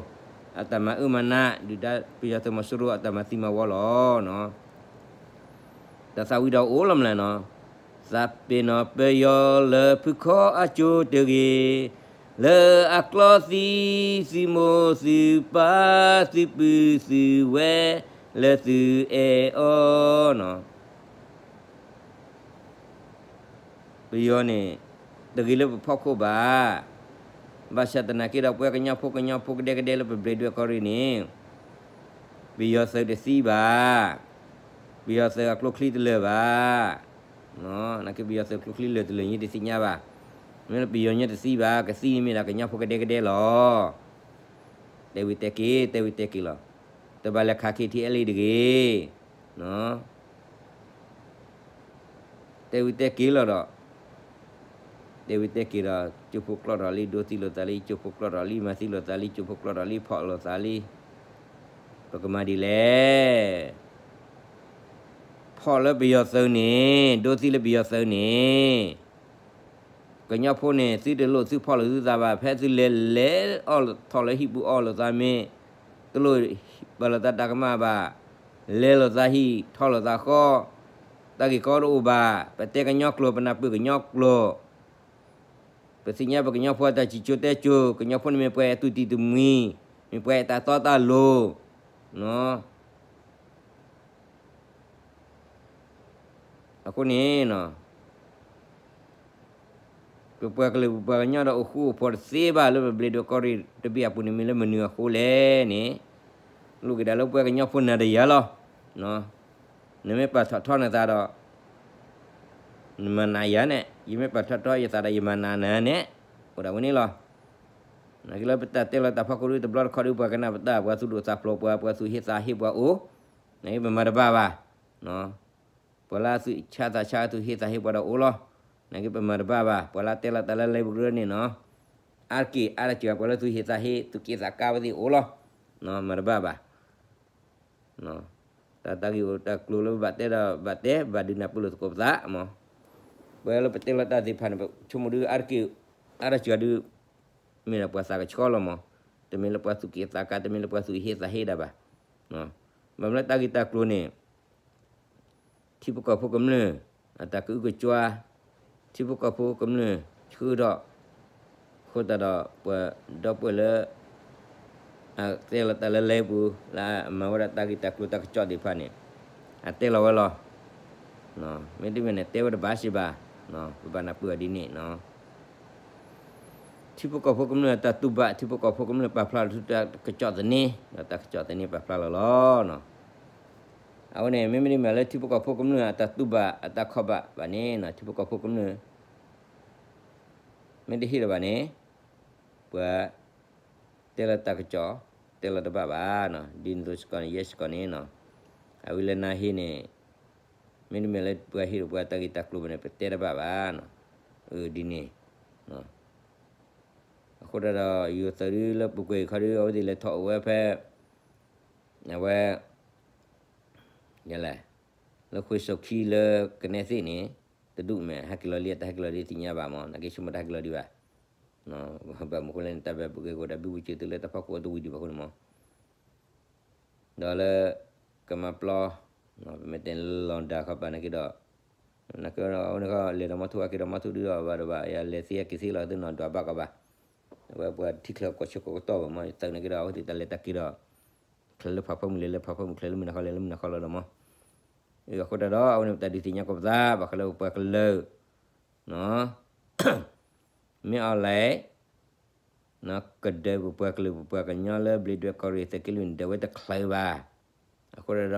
အတၢ်မၤအၢမၤနး, ဒုၣ်ဒါပယီၤသုးမီၤစိရိၤ အတၢ်မၤသံမၤဝီလီၤ. တၢ်သးဝံၣ်ဒီးအိၣ်လီၤမးနီၤ, သးပ့ၤနီၣ်ပယီၤလၢဖုခီအစိၤတဂ့ၤ, လၢအကျီသံ, သုမိၢ်သုပၢ်, သုပုၢ်သုဝဲၢ်, လၢသုအဲၣ်အီၤနီၤ. ပယီၤန့ၣ် တဂ့ၤလၢပဖီခိၣ်ဘၣ်. ဘၣ်ဆၣ်သနာ်က့ဒီး ပဝဲကညီဖိ ကညီဖိကဒဲကဒဲလၢပဘျ့ဒွဲၣ်ကီၢ်ရ့ၣ်န့ၣ်, ပယီၤသုးတသံဘၣ်. ပယီၤသုးအကျိချံတလၢာ်ဘၣ်. နာ်က့ပယီၤသုးကျိချံလၢာ်တလၢာ် ယတသ့ၣ်ညါဘၣ်. မ့ၢ်လၢပယီၤညါတသံဘၣ်, ကသံန့ၣ်မ့ၢ်ဒၣ်ကညီဖိကဒဲကဒဲလီၤ. တဲဝံၤတဲက့ၤ, တဲဝံၤတဲက့ၤလီၤ. တဘၣ်လဲၤခး ခ့ထံအဲလ့ တဂ့ၤ. တဲဝံၤတဲက့ၤလီၤဒီး, တဲဝံၤတဲက့ၤဒီး ကၠိဖိကျီၢ်ထီၣ်လံ, ဒိသံလိာ်သးလံ, ကၠိဖိကျီၢ်ထီၣ်လံ, မၤသံလိာ်သးလံ, ကၠိဖိကျီၢ်ထီၣ်လံ, ဖီၣ်လိာ်သးလံ. ပကမၤဒ်လဲၣ်. ဖီၣ်လၢပယီၤသုးန့ၣ်, ဒိသံလၢပယီၤသုးန့ၣ်, ကညီဖိန့ၣ် သုတလိၣ်သုဖီၣ်လိာ်သုသးဘၣ်, ဖဲသုလဲၤလဲၤအီၣ်ထီၣ်လၢဟံၣ်ပူၤအီၣ်လိာ်သးမ့ၢ်, တလိၣ်ပာ်လိာ်သးတၢ်ကမၣ်ဘၣ်, လဲၤလိာ်သးဟံၣ် ထီၣ်လိာ်သးဃီ, တၢ်ဂ့ၢ်ကီတအိၣ်ဘၣ်, ပတဲကညီကျိာ် ပနၢ်ပၢၢ်ကညီကျိာ်, ပသ့ၣ်ညါပကညီဖိအတၢ်စံၣ်စိၤတဲစိၤ, ကညီဖိန့ၣ်မ့ၢ်ပှၤအဲၣ်တူၢ်တံၢ်တမှံၤ, မ့ၢ်ပှၤအဲၣ်တၢ်တီတၢ်လိၤ, အဃိန့ၣ်, ပပှၤကလုာ်ပပှၤကညီဒီးအိၣ်ဃူအိၣ်ဖိးတသ့ဘၣ် လၢပဘျ့ဒွဲၣ်ကီၢ်ရ့ၣ်တဘ့ၣ်အပူၤန့ၣ် မ့ၢ်လၢမနုၤအဃိလဲၣ်န့ၣ်, လိၣ်က့ၤဒၣ်လၢပဝဲကညီဖိနၤဒီးယၤလီၤ. နမ့ၢ်ပာ်ထီၣ်ထီနသးဒီး နမၤနးယၤန့ၣ်, ယမ့ၢ်ပာ်ထီၣ်ထီယသးဒီးယမၤနးနၤန့ၣ်, အိၣ်ဒၣ်ဝဲန့ၣ်လီၤ. နာ်က့လၢပတၢ်တဲလီၤတၢ်ဖီခိၣ်ဒုတဘျီတခီၣ်ဒု ပှၤကနၣ်ပတၢ်, ပှၤသူၣ်ဒိၣ်သးဖျိးပှၤ, ပှၤသူၣ်ဟ့သးဟ့ပှၤအိၣ်, နာ်က့ပမၤတဘၣ်ဘၣ်. ပှၤလၢအသူၣ်ဆါသးဆါ သူၣ်ဟ့သးဟ့ပှၤဒီးအိၣ်လီၤ. နာ်က့ပမၤတဘၣ်ဘၣ်, ပှၤလၢတဲလီၤတၢ်လၢလံာ်ပူၤန့ၣ်နီၤ, အါတက့ၢ်အါတက့ၢ် ပှၤလၢသူၣ်ဟ့သးဟ့ သူၣ်က့သးကါဝဲသ့ၣ်အိၣ်လီၤ. မၤတဘၣ်ဘၣ်. တၢ်တၢ်ဂ့ၢ်အိၣ်တၢ်ကျိၤလၢပဘၣ်တဲဒီးဘၣ်တဲ ဘၣ်ဒုးနၢ်ပၢၢ်လိာ်သကိးပသးမး. ပှၤလၢပတဲလီၤတၢ်သ့ၣ်တဖၣ်န့ၣ် ပဆိကမိၣ်ဒုးအါတက့ၢ် အါတက့ၢ်ဒုး မ့ၢ်ဒၣ်ပှၤသးကဆှီလီၤမး. တမ့ၢ်လၢပှၤသူၣ်က့သးကါ တမ့ၢ်လၢပှၤသူၣ်ဟ့သးဟ့ဒၣ်ဘၣ်. ဘၣ်မနုၤလၢတၢ်ဂ့ၢ်တၢ်ကျိၤန့ၣ် ထံဖိကီၢ်ဖိကမျၢၢ် အတၢ်ကအုကစွါ, ထံဖိကီၢ်ဖိကမျၢၢ်ဆှၢထီၣ်, အဃိသတးဒီး ပှၤဒီပုၢ်ဝဲၢ်လၢ အတဲလီၤတၢ်လၢလံာ်ပူၤ လၢအမၤဝဲဒၣ်တၢ်ဂ့ၢ်တၢ်ကျိၤတၢ်ကစီၣ်သ့ၣ်တဖၣ်န့ၣ် အတဲလီၤဝဲလီၤ. မ့တမ့ၢ်န့ၣ် တဲဝဲတဘၣ်စ့ၢ်ဘၣ်. ပဘၣ်နၢ်ပၢၢ်အီၤဒ်န့ၣ် ထံဖိကီၢ်ဖိကမျၢၢ်အတၢ်တူၢ်ဘၣ်, ထံဖိကီၢ်ဖိကမျၢၢ်ပာ်ဖျါလီၤဆူတၢ်ကစီၣ်သန့, ဒီးတၢ်ကစီၣ်သန့ပာ်ဖျါလီၤလီၤ. အဝဲန့ၣ် မ့မ့ၢ်မ့ၢ်လၢထံဖိကီၢ်ဖိကမျၢၢ်အတၢ်တူၢ်ဘၣ်အတၢ်ခီၣ်ဘၣ်ဘၣ်န့ၣ် ထံဖိကီၢ်ဖိကမျၢၢ် မ့ၢ်တဟ့ၣ်လၢၤဘၣ်န့ၣ် ပှၤ တဲလီၤတၢ်ကစီၣ်, တဲလီၤတဘၣ်ဘၣ်နီၤ, ဒ်န့ၣ်သိးစ့ၢ်ကီးန့ၣ် ယဲစ့ၢ်ကီးန့ၣ်နီၤ, အဝဲလၢနၤဟ့န့ၣ် မ့တမ့ၢ်လၢပှၤဟ့ၣ်ဒီးပှၤတၢ်ဂ့ၢ်တၢ်ကျိၤဘၣ်န့ၣ် ပတဲတဘၣ်ဘၣ်နီၤ, ဒ်န့ၣ်, အဃိတၢ်ဒီး ယိၤသုးဒုလၢပူၤကွံာ်ခီဒု အဝဲသ့ၣ်လဲၤထီၣ်အိၣ်ဝဲဖဲ အဝဲ လဲၣ်, လၢဃ့ၢ်စိာ်ခံလၢကနဲသ့ၣ်န့ၣ် တဒူၣ်မ့ၢ် ဟဲက့ၤလီၤလံ တၢ်ဟဲက့ၤလီၤဒ်သ့ၣ်ညါဘၣ်မး နာ်က့ဆိကမိၣ်တၢ်ဟဲက့ၤလီၤဒံးဘၣ်, ဘၣ်မနုၤဃိလဲၣ်န့ၣ် တၢ်ဘၣ်ပူၤကွံာ်ဂ့ၤဒီးဘံဘူစၢၤသုလၢတၢ်ဖီခိၣ်အတဝံၤဒံးဘၣ်အဃိန့ၣ်မး ဒီးလၢ ကမၤပျီ, ပမ့ၢ်တဲလီၤဒၣ်ခီပာ်နာ်က့ဒီး, နာ်က့ဒီး အဝဲန့ၣ်ခီ လဲၤဒီးမီထိ ဟဲက့ၤဒီးမီထိဒုဒီး ဘၣ်ဒီးဘၣ် ယလဲၤသ့ဟဲက့ၤသ့လီၤ သုနီၤ ဒွးဘၣ်ကီးဘၣ်, အဝဲပှၤထံချၢကီၢ်ဆၢကီၢ်ကတီၢ်ဘၣ်မး သုးနာ်က့ဒီး အဝဲသ့ၣ်တၢ်လဲၤတၢ်က့ၤဒီး ချၢလၢဖးဖၢမုၢ်လဲၤလၢဖးဖၢမုၢ် ချၢလၢမုၢ်နၤခီလဲၤလၢမုၢ်နၤခီလီၤဒီးမး, အဃိတၢ်ဒီး အဝဲန့ၣ်ပတၢ်ဒုးသ့ၣ်ညါကိးပသး ဘၣ်ဃးလၢပပှၤကလုာ် မ့ၢ်အီၤလဲၣ် ကဒၢပပှၤကလုာ်ပပှၤကညီလၢဘျ့းဒွဲၣ်ကီၢ်ရ့ၣ်သုးက့လွံၢ်န့ၣ် ဒၢးဝဲတချုးဘၣ်, အဃိတၢ်ဒီး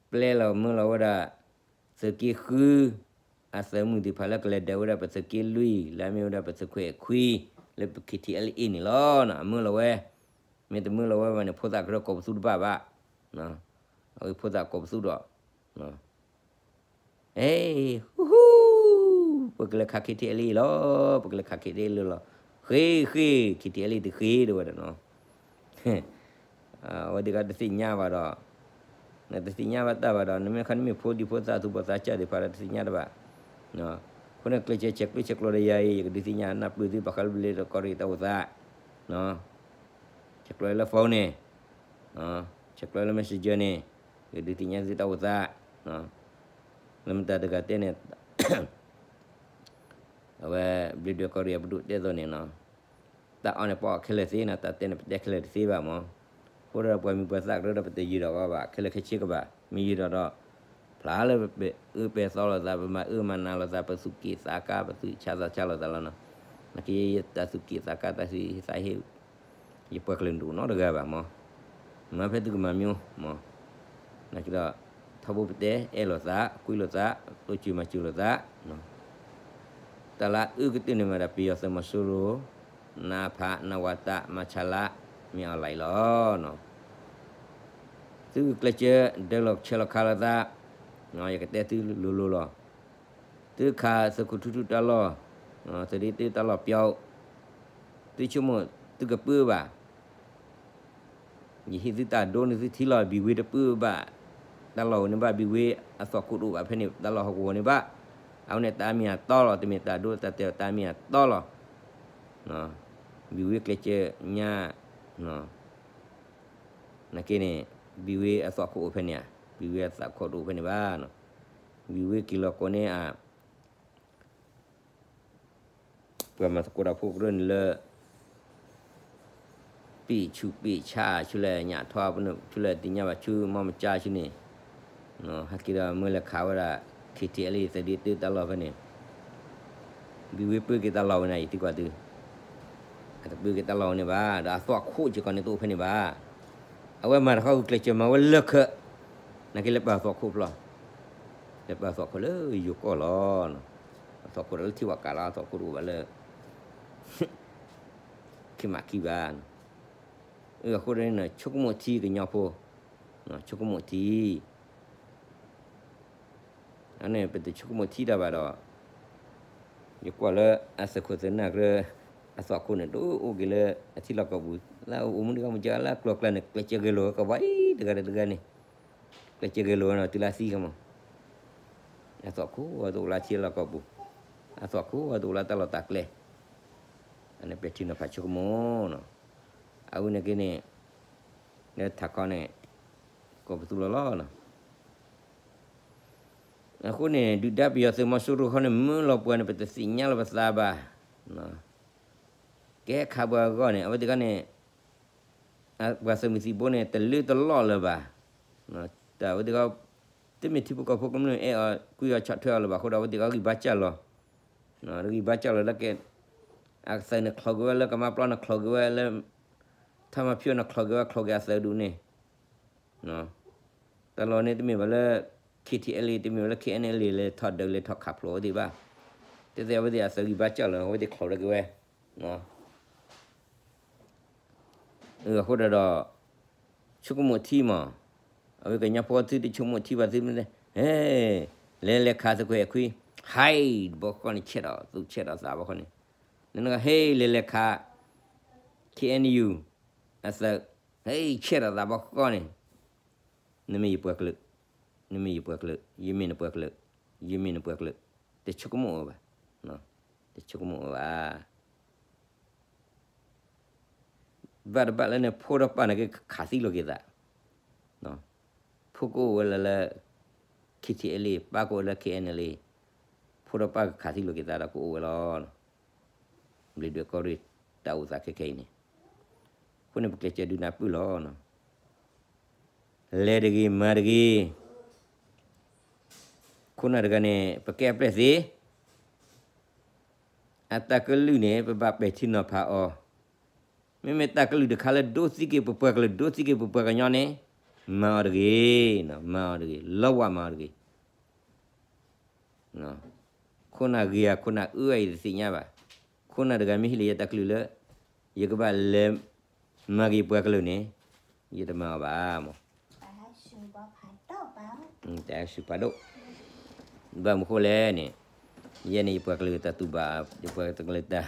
ပျဲလီၤမၢလီၤဝဲဒၣ် သုးက့ဃု အသုးမုၢ်သ့ၣ်တဖၣ်လၢကလဲၤဒၢးဝဲဒၣ်ပသုးက့လွံၢ် လၢအမ့ၢ်ဝဲဒၣ်ပသုးခွဲးခွံ လၢပ ခ့ထံအလ်အ့န့ၣ်လီၤ. အမၢလီၤဝဲ, မ့ၢ်တမၢလီၤဝဲဘၣ်န့ၣ် ဖိသၣ်ကရၢကိးပသူတဘၣ်ဘၣ်, အဝဲဖိသၣ်ကိးပသူဒီး အ့ ဟူဟူ, ပကလဲၤခး ခ့ထံအလ်အ့လီၤ, ပကလဲၤခး ခ့ထံအလ်အ့လီၤ, ဃ့ ဃ့, ခ့ထံအလ်အ့တဃ့ တဲဝဲဒၣ်နီၤ, အဝဲသ့ၣ်ကတသ့ၣ်ညါဘၣ်ဒီး, နတသ့ၣ်ညါဘၣ်တၢ်ဘၣ်ဒီး နမ့ၢ်ခီနမ့ၢ်ဖိဒံဖိသၣ်သူၣ်ဘီၣ်သးစၢ်သ့ၣ်တဖၣ်ဒီးတသ့ၣ်ညါတဘၣ်, အဃိန့ၣ် ကျဲးစၢးဆဲးကျိးဆဲးကျိးဒီးယၤအံၤ ယကဒုးသ့ၣ်ညါနၢ်ပၢၢ်သုဘၣ်ဃးလၢဘျ့းဒွဲၣ်ကီၢ်ရ့ၣ်တၢ်အိၣ်သး ဆဲးကျိးလၢ phone န့ၣ်, ဆဲးကျိးလၢ messenger န့ၣ်, ယကဒုးသ့ၣ်ညါသုတၢ်အိၣ်သး, လၢမတၤတဂၤတဲန့ၣ်, အဝဲ ဘျ့းဒွဲၣ်ကီၢ်ရ့ၣ်အပဒိၣ်တဲသိးန့ၣ်နီၤ, တၢ်အီၣ်န့ၣ်ပအီၣ်ခဲလၢာ်သ့နီၤ, တၢ်တဲန့ၣ်ပတဲခဲလၢာ်တသ့ဘၣ်မး, အဃိဒီးပှၤမံၤပှၤသၣ်ကရၢဒီးပတယံာ်ဒီးအီၤဘၣ် ခဲလၢာ်ခဲဆ့ကဘၣ်, မ့ၢ်ယံာ်ဒီးဒီး ဖျါလၢပအၢပဲာ်သီလိာ်သး ပမၤအၢမၤနးလိာ်သး ပသူၣ်က့ၣ်သးကါ ပသူၣ်ဆါသးဆါလိာ်သးလီၤနီၤ, နာ်က့ယတၢ်သူၣ်က့ၣ်သးကါတၢ်ဟ့ၣ်သးဟ့ၣ် ယပှၤကလုာ်န့ၣ်တအိၣ်နီတဂၤဘၣ်မး, မၤဖဲသုကမၤမံၤမး, နာ်က့ဒီး ထီဘိပတဲအဲၣ်လိာ်သး ကွံလိာ်သး တိစၢၤမၤစၢၤလိာ်သး, တၢ်လၢအအုၣ်ကတၢၢ်န့ၣ်မးဒီး ပယီၤသုးမီၤစိရိၤ နအဖ နဝတ မဆလ မ့ၢ်အီၤလၢအံၤလီၤ. သုကကျဲးစၢးဒၢလီၤဆဲးလီၤခးလိာ်သး, ယကတဲသုလိၤလိၤလီၤ. သုခးသုးခိၣ်ထူထူတၢ်လီၢ်, သုးဒ့တၢ်လီၢ်ပျီ, သုဆိကမိၣ်သုကပၢဘၣ် ယဟ့ၣ်သုတၢ်ဒိန့ၣ် သုထံၣ်လီၤ ဘံၣ်ဝ့တပၢဘၣ်, တၢ်လီၢ်အိၣ်န့ၣ်ဘၣ် ဘံၣ်ဝ့အသွၣ်ခိၣ်တအိၣ်ဘၣ်ဖဲန့ၣ် တၢ်လီၢ်ဟီၣ်ကဝီၤန့ၣ်ဘၣ်, အဝဲန့ၣ်တၢ်မ့ၢ်အတီလီၤ တမ့ၢ်တၢ်ဒိတၢ်တဲာ်တၢ်မ့ၢ်အတီလီၤ. ဘံၣ်ဝ့ကျဲးစၢးညါ, နာ်က့န့ၣ် ဘံၣ်ဝ့အသွၣ်ခိၣ်အိၣ်ဖဲန့ၣ်ဧါ, ဘံၣ်ဝ့အသွၣ်ခိၣ်တအိၣ်ဖဲန့ၣ်ဘၣ်, ဘံၣ်ဝ့က့ၤလီၤကိးန့ၣ်ဧါ ပှၤမၤသကိးတၢ်ဖိကရၢန့ၣ်လၢ ပ့ၢ်ဆူၣ်ပ့ၢ်ဆါဆူလဲၣ် ညၣ်ထီၣ်ပနုာ်ဆူလဲၣ် တသ့ၣ်ညါဘၣ် ဆူမီမကၠါဆူန့ၣ်, ဟဲက့ၤဒီးမၢလဲၤခးဝဲဒၣ် ခ့ထံအလ်အ့ သုးဒ့တၢ်လီၢ်ဖဲန့ၣ်, ဘံၣ်ဝ့ပၢက့ၤတၢ်လီၢ်ဝဲန့ၣ် ယသံကွၢ်သု, အတပၢက့ၤတၢ်လီၢ်ဝဲန့ၣ်ဘၣ် ဒီးအသွၣ်ခိၣ်စ့ၢ်ကီးန့ၣ်တအိၣ်ဖဲန့ၣ်ဘၣ်. အဝဲမၤတခီဂုာ်ကျဲးစၢးမၤဝဲလၢခၢး, နာ်က့လဲၤပာ်အသွၣ်ခိၣ်ဖျီ, လဲၤပာ်အသွၣ်ခိၣ်လၢယိၤကီၢ်လီၤ. အသွၣ်ခိၣ်ဒီးလၢထံဝဲကးလီၤ အသွၣ်ခိၣ်တအိၣ်ဘၣ်လၢ ခံမးခံဘၣ်. အဃိန့ၣ် ဆိကမိၣ်ထံကညီဖိ, ဆိကမိၣ်ထံ, အန့ၣ် ပတဆိကမိၣ်ထံတၢ်ဘၣ်ဒီး, ယကွၢ်လၢအသုးခိၣ်သုးနၢ်ကရၢ, အသွၣ်ခိၣ်န့ၣ် တအိၣ်က့ၤလၢအထံလီၢ်ကီၢ်ပူၤ, လၢအအိၣ်မူဒံးကီၢ်မူကၢလၢကျိၤကျါန့ၣ် ကျဲးစၢးဂဲၤလိာ်ဝဲကဘၣ်အံၤ တဂၤဒီးတဂၤန့ၣ်, ကျဲးစၢးဂဲၤလိာ်ဝဲနီၤ တုၤလၢသံကမး အသွၣ်ခိၣ်တအိၣ်လၢထံလီၢ်ကီၢ်ပူၤ, အသွၣ်ခိၣ်တအိၣ်လၢတၢ်လီၢ်တၢ်ကျဲ, အန့ၣ်ပဲာ်ထံနီၤဖးဆိကမိၣ်နီၤ, အဝဲန့ၣ်က့န့ၣ်, လၢထးခီန့ၣ်, ကိးပသူလီၤလီၤနီၤ. အဃိန့ၣ် ဒုၣ်ဒါပယီၤသုးမီၤစိရိၤခီန့ၣ် မၢလီၤပှၤန့ၣ် ပတသ့ၣ်ညါလီၤပသးဘၣ် ကဲခးပှၤအဂီၢ်န့ၣ် အဝဲသ့ၣ်ခီန့ၣ်, ပှၤသုးမုၢ်သံၣ်ဘိန့ၣ် တလၢတလီၢ်လၢၤဘၣ်. တၢ်အဝဲသ့ၣ်ခီ, တမ့ၢ်ထံဖိကီၢ်ဖိကမျၢၢ်အဲၣ်အီၤ ကွံအီၤဆီၣ်ထွဲအီၤလၢၤဘၣ်အဃိဒီး အဝဲသ့ၣ်ခီဂံၢ်ဘါစၢ်လီၤ. ဂံၢ်ဘါစၢ်လီၤလၢကဲ, အသုးန့ၣ်ချီက့ၤဝဲလၢကမါပျီန့ၣ်ချီက့ၤဝဲလၢ, ထၣ်မၤဖၠိန့ၣ်ချီက့ၤဝဲချီက့ၤအသုးဒူၣ်န့ၣ် တၢ်လီၢ်န့ၣ်တမ့ၢ်ဘၣ်လၢ ခ့ထံအလ်အ့ တမ့ၢ်ဘၣ်လၢ ခ့အၣ်အၣ်အလ်အ့ လဲၤထီၣ်ဒုးလဲၤထီၣ်ခးဖျိးဝဲသ့ၣ်ဘၣ်. တဲသ့အဝဲသ့ၣ်အသုးဂံၢ်ဘါစၢ်လီၤ အဝဲသ့ၣ်ချီက့ၤဝဲ, အဃိဒီး ဆိကမိၣ်ထံမး, အဝဲကညီဖိသုတဆိကမိၣ်ထံဘၣ်သုမ့ၢ်, ဟဲ, လဲၤလဲၤခးသုးခွဲးခွံ, ဟဲ, တဘီဃီန့ၣ်ဆဲးဒီးသူၣ်ဆဲးဒီးသးဘီဃီန့ၣ်, နနဂၤ ဟဲ, လဲၤလဲၤခး K N U အသုး, ဟဲ, ဆဲးဒီးသးဘီဃီန့ၣ်, နမ့ၢ်ယပှၤကလုာ်, နမ့ၢ်ယပှၤကလုာ်, ယမ့ၢ်နပှၤကလုာ်, ယမ့ၢ်နပှၤကလုာ်, တဆိကမိၣ်အီၤဘၣ်, တဆိကမိၣ်အီၤဘၣ်. ဘၣ်တဘၣ်လၢန့ၣ် ဖိဒီးပၢ်န့ၣ်ကခးသံလိာ်က့ၤသး, ဖိကအိၣ်ဝဲလၢ K T L A, ပၢ်ကအိၣ်လၢ K N L A, ဖိဒီးပၢ်ကခးသံလိာ်က့ၤသးဒီးကအိၣ်ဝဲလီၤ. ဘျံးဒွဲၣ်ကီၢ်ရ့ၣ်တၢ်အိၣ်သးခဲခဲအံၤန့ၣ်, အဃိန့ၣ် ပကဲကၢဒုးနၢ်ပၢၢ်လီၤ. လဲၤတဂ့ၤ မၤတဂ့ၤ, ခိၣ်နၢ်တဂၤန့ၣ် ပကဲအပျဲၢ်သ့, အတၢ်ကလုၢ်န့ၣ် ပဘၣ်ပဲာ်ထံနီၤဖးအီၤ, မ့မ့ၢ်တၢ်ကလုၢ်တခါလၢဒိသံက့ၤပပှၤကလုာ် ဒိသံက့ၤပပှၤကညီန့ၣ်, မၤအီၤတဂ့ၤ, မၤအီၤတဂ့ၤ, လီဝးမၤအီၤတဂ့ၤ. ခိၣ်နၢ်ဂ့ၤဧါ ခိၣ်နၢ်အၢဧါ ယတသ့ၣ်ညါဘၣ်. ခိၣ်နၢ်တဂၤမ့ၢ်ဟ့ၣ်လီၤယတၢ်ကလုၢ်လၢ ယကဘၣ်လဲၤမၤက့ၤပှၤကလုာ်န့ၣ်, ယတမၤအီၤဘၣ်မး. တၢ်စူၤဖးဒိၣ်, ဘၣ်မနုၤဃိလဲၣ်န့ၣ်, ယဲန့ၣ်ယပှၤကလုာ်တၢ်တူၢ်ဘၣ်, ယပှၤကလုာ်တၢ်,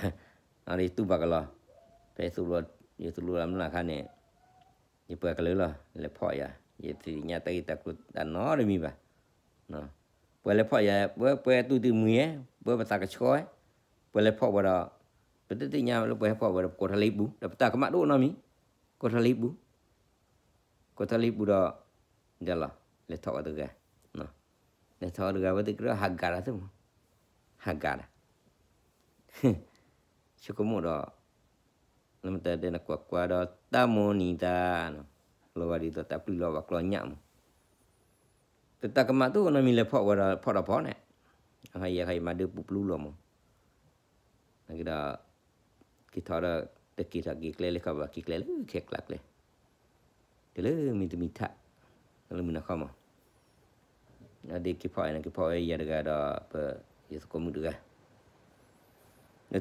အီၤဒီးယတူၢ်ဘၣ်ကလီၤ, ဖဲယသိၣ်လိ, ယသိၣ်လိအမျၢ်အခါန့ၣ်, ယပှၤကလုာ်လီၤ လဲၤဖီၣ်ယၤ, ယတသ့ၣ်ညါတၢ်ဂ့ၢ်တၢ်ကျိၤတၢ်နီတမံၤဘၣ်. ပှၤလဲၤဖီၣ်ယၤ, ပှၤ, ပှၤတူၢ်တမံၤဧါ, ပှၤပသးကဆှီဧါ, ပှၤလဲၤဖီၣ်ဝဲဒီး, ပတသ့ၣ်ညါလၢပှၤဟဲဖီၣ်ဝဲဒီး ပကိးထီၣ်လၢဟံၣ်ပူၤ, ဒီးပတၢ်ကမၣ်တအိၣ်နီတမံၤ, ကိးထီၣ်လၢဟံၣ်ပူၤ, ကိးထီၣ်လၢဟံၣ်ပူၤဒီး, ဒ်လီၤ, လဲၤထီၣ်ဝဲတဂၤ, လဲၤထီၣ်ဝဲတဂၤ ဝဲသ့ၣ်ကရၢဟးဂၤတၢ်သ့ၣ်မး, ဟးဂၤတၢ် ဆိကမိၣ်ဒီး, နမ့ၢ်တဲဒ်နကွၢ်ကွၢ်ဒီးတၢ်မိၢ်နံၤတၢ်, လီၤဂာ်ဒ်သိးတၢ်ပျုၢ်လီၤဘၣ်ကျီညၣ်မး, တၢ်ကမၣ်တအိၣ်နီတမံၤ လဲၤဖီၣ်ဝဲဒီးဖီၣ်ဒီးဖီၣ်န့ၣ်, အခါယဲခါယမၤဒၢပူၤပျူလီၤမး, နကဒီး, က့ၤထီၣ်ဒီး, တက့ၤထီၣ်က့ၤကျဲလၢခီဘၣ် က့ၤကျဲလၢခဲကျးကျဲ တုၤလၢမံၤတမံၤထး, လၢမုၢ်နၤခီမး, ဒ်က့ၤဖီၣ်အံၤန့ၣ် က့ၤဖီၣ်ဝဲယၤတဂၤဒီးပ, ယသကိးမုၣ်တဂၤ,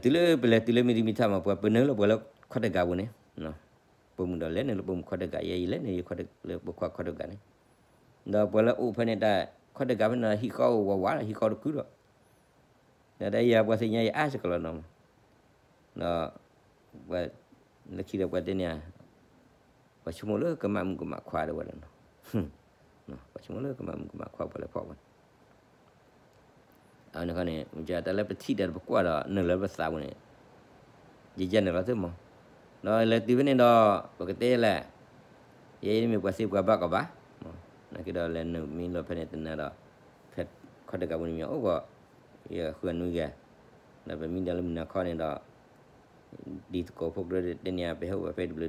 ဒီးတုၤလၢပလဲၤတုၤလၢမံၤတမံၤထးမး ပှၤပနုာ်လီၤပှၤလၢခီၣ်တဂၤပူၤန့ၣ်, ပိာ်မုၣ်ဒီးလဲၤနုာ်လၢပိာ်မုၣ်ခီၣ်တဂၤ ယဲယလဲၤနုာ်ယခီၣ်တဂၤလၢပိာ်ခွါခီၣ်တဂၤန့ၣ်, ဒီးပှၤလၢအိၣ်ဖဲန့ၣ်တၢ်, ခီၣ်တဂၤဖဲန့ၣ်ဒီးဟံၣ်ဃီအိၣ်ဝးဝးဒီးဟံၣ်ဃီတခုဒီး ဒီးတၢ်ယၤပှၤသ့ၣ်ညါယအါစ့ၢ်ကီးလီၤနီၤ, ဒီး, လၢခံဒီးပှၤတဲန့ၣ်ဧါ, ပှၤဆိကမိၣ်လၢကမၣ်မုၣ်ကမၣ်ခွါဒီးဝဲဒၣ်နီၤ, ပှၤဆိကမိၣ်လၢကမၣ်မုၣ်ကမၣ်ခွါပှၤလဲၤဖီၣ်ဝဲန့ၣ် အန့ၣ်ခီန့ၣ် မ့ၢ်တၢ်လၢပထံၣ်ဒီးပကွၢ်ဒီးနုာ်လီၤပသးပူၤန့ၣ်, ယယဲန့ၣ်လီၤသ့ၣ်မး, ဒီးလဲၤတုၤဖဲန့ၣ်ဒီး ပကတဲလဲၣ်, ယဲယမ့ၢ်ပှၤသ့ပှၤဘၣ်ကီးဘၣ်, နာ်က့ဒီးလဲၤနုာ်မံလီၤဖဲန့ၣ်တနၤဒီး, ဖဲခီၣ်တဂၤပူၤန့ၣ်မ့ၢ်အိၣ်ဂီၢ်, ယဃုအနွံဂၤ, ဒီးပမံဒီးလၢမုၢ်နၤခီန့ၣ်ဒီး ဒ်သကိးဖိကရၢတဲန့ၣ်ဧါ ပဟဲအိၣ်ဝဲဖဲတဘျုးသီလံ